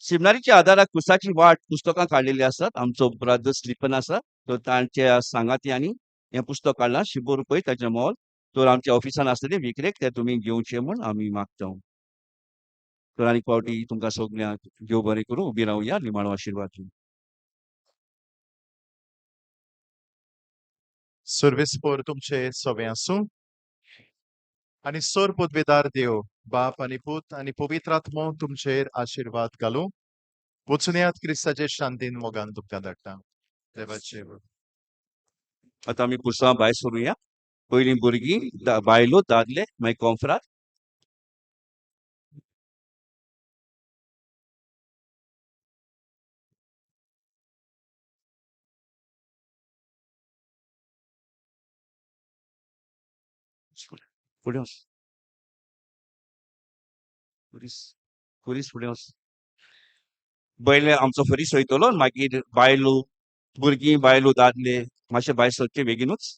सिमनारीच्या आदाराक कुसाची वाट पुस्तकां काडलेली आसात. आमचो ब्रदर स्लिपन आसा तर तांच्या सांगात्यांनी हें पुस्तक काडलां. 100 रुपये ताचें मोल. तर आमच्या ऑफिसान आसतलें विक्रेक ते तुमी घेवचें म्हूण आमी मागता. तर आनीक फावटी तुमकां सगळ्यांक देव बरें करूं. उबी रावया निमाणो आशिर्वाद. सर्वेस्पोर तुमचे सवे आसूं आनी सोर पदवेदार देव बाप आनी पूत आनी पवित्र आत्मो तुमचेर आशिर्वाद घालूं. वचुनयात क्रिस्ताचे शांतीन मोगान तुमकां धाडटा. देवाचे. आतां आमी पुरसां भायर सरुया. पयलीं भुरगीं बायलो दादले मागीर कोंफ्रात. फुडें वच. खुरीस खुरीस फुडें वच. पयलें आमचो फरीस वयतलो मागीर बायलो भुरगीं बायलो दादले मातशे भायर सरचे बेगीनूच.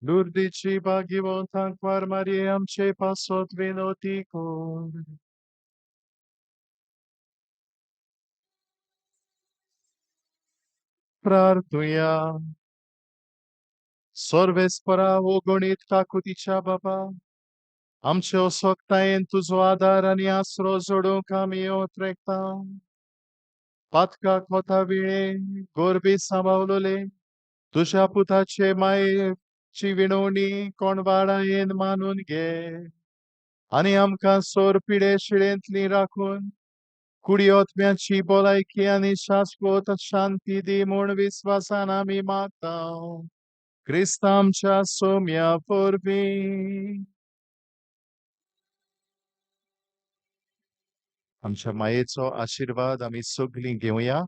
लुर्दीची भाग्यवंत आंकवार मारये आमचे पासत विनोती कर. प्रार्थुया. सर्वेस्परा अगणीत काकुतीच्या बाबा, आमचे असक्तायेन तुजो आदार आनी आसरो जोडूंक आमी ओत्रेकता. पातका कोता विणे गोरबी सांबावलोले तुज्या पुताचे मायेची विणवणी कोणवाडायेन मानून घे आनी आमकां सोर पिडे शिळेंतली राखून कुडी आत्म्याची भलायकी आनी शाश्वत शांती दी म्हूण विस्वासान आमी मागता, क्रिस्त आमच्या सोम्या वरवीं. आमच्या मायेचो आशिर्वाद आमी सगळीं घेवया.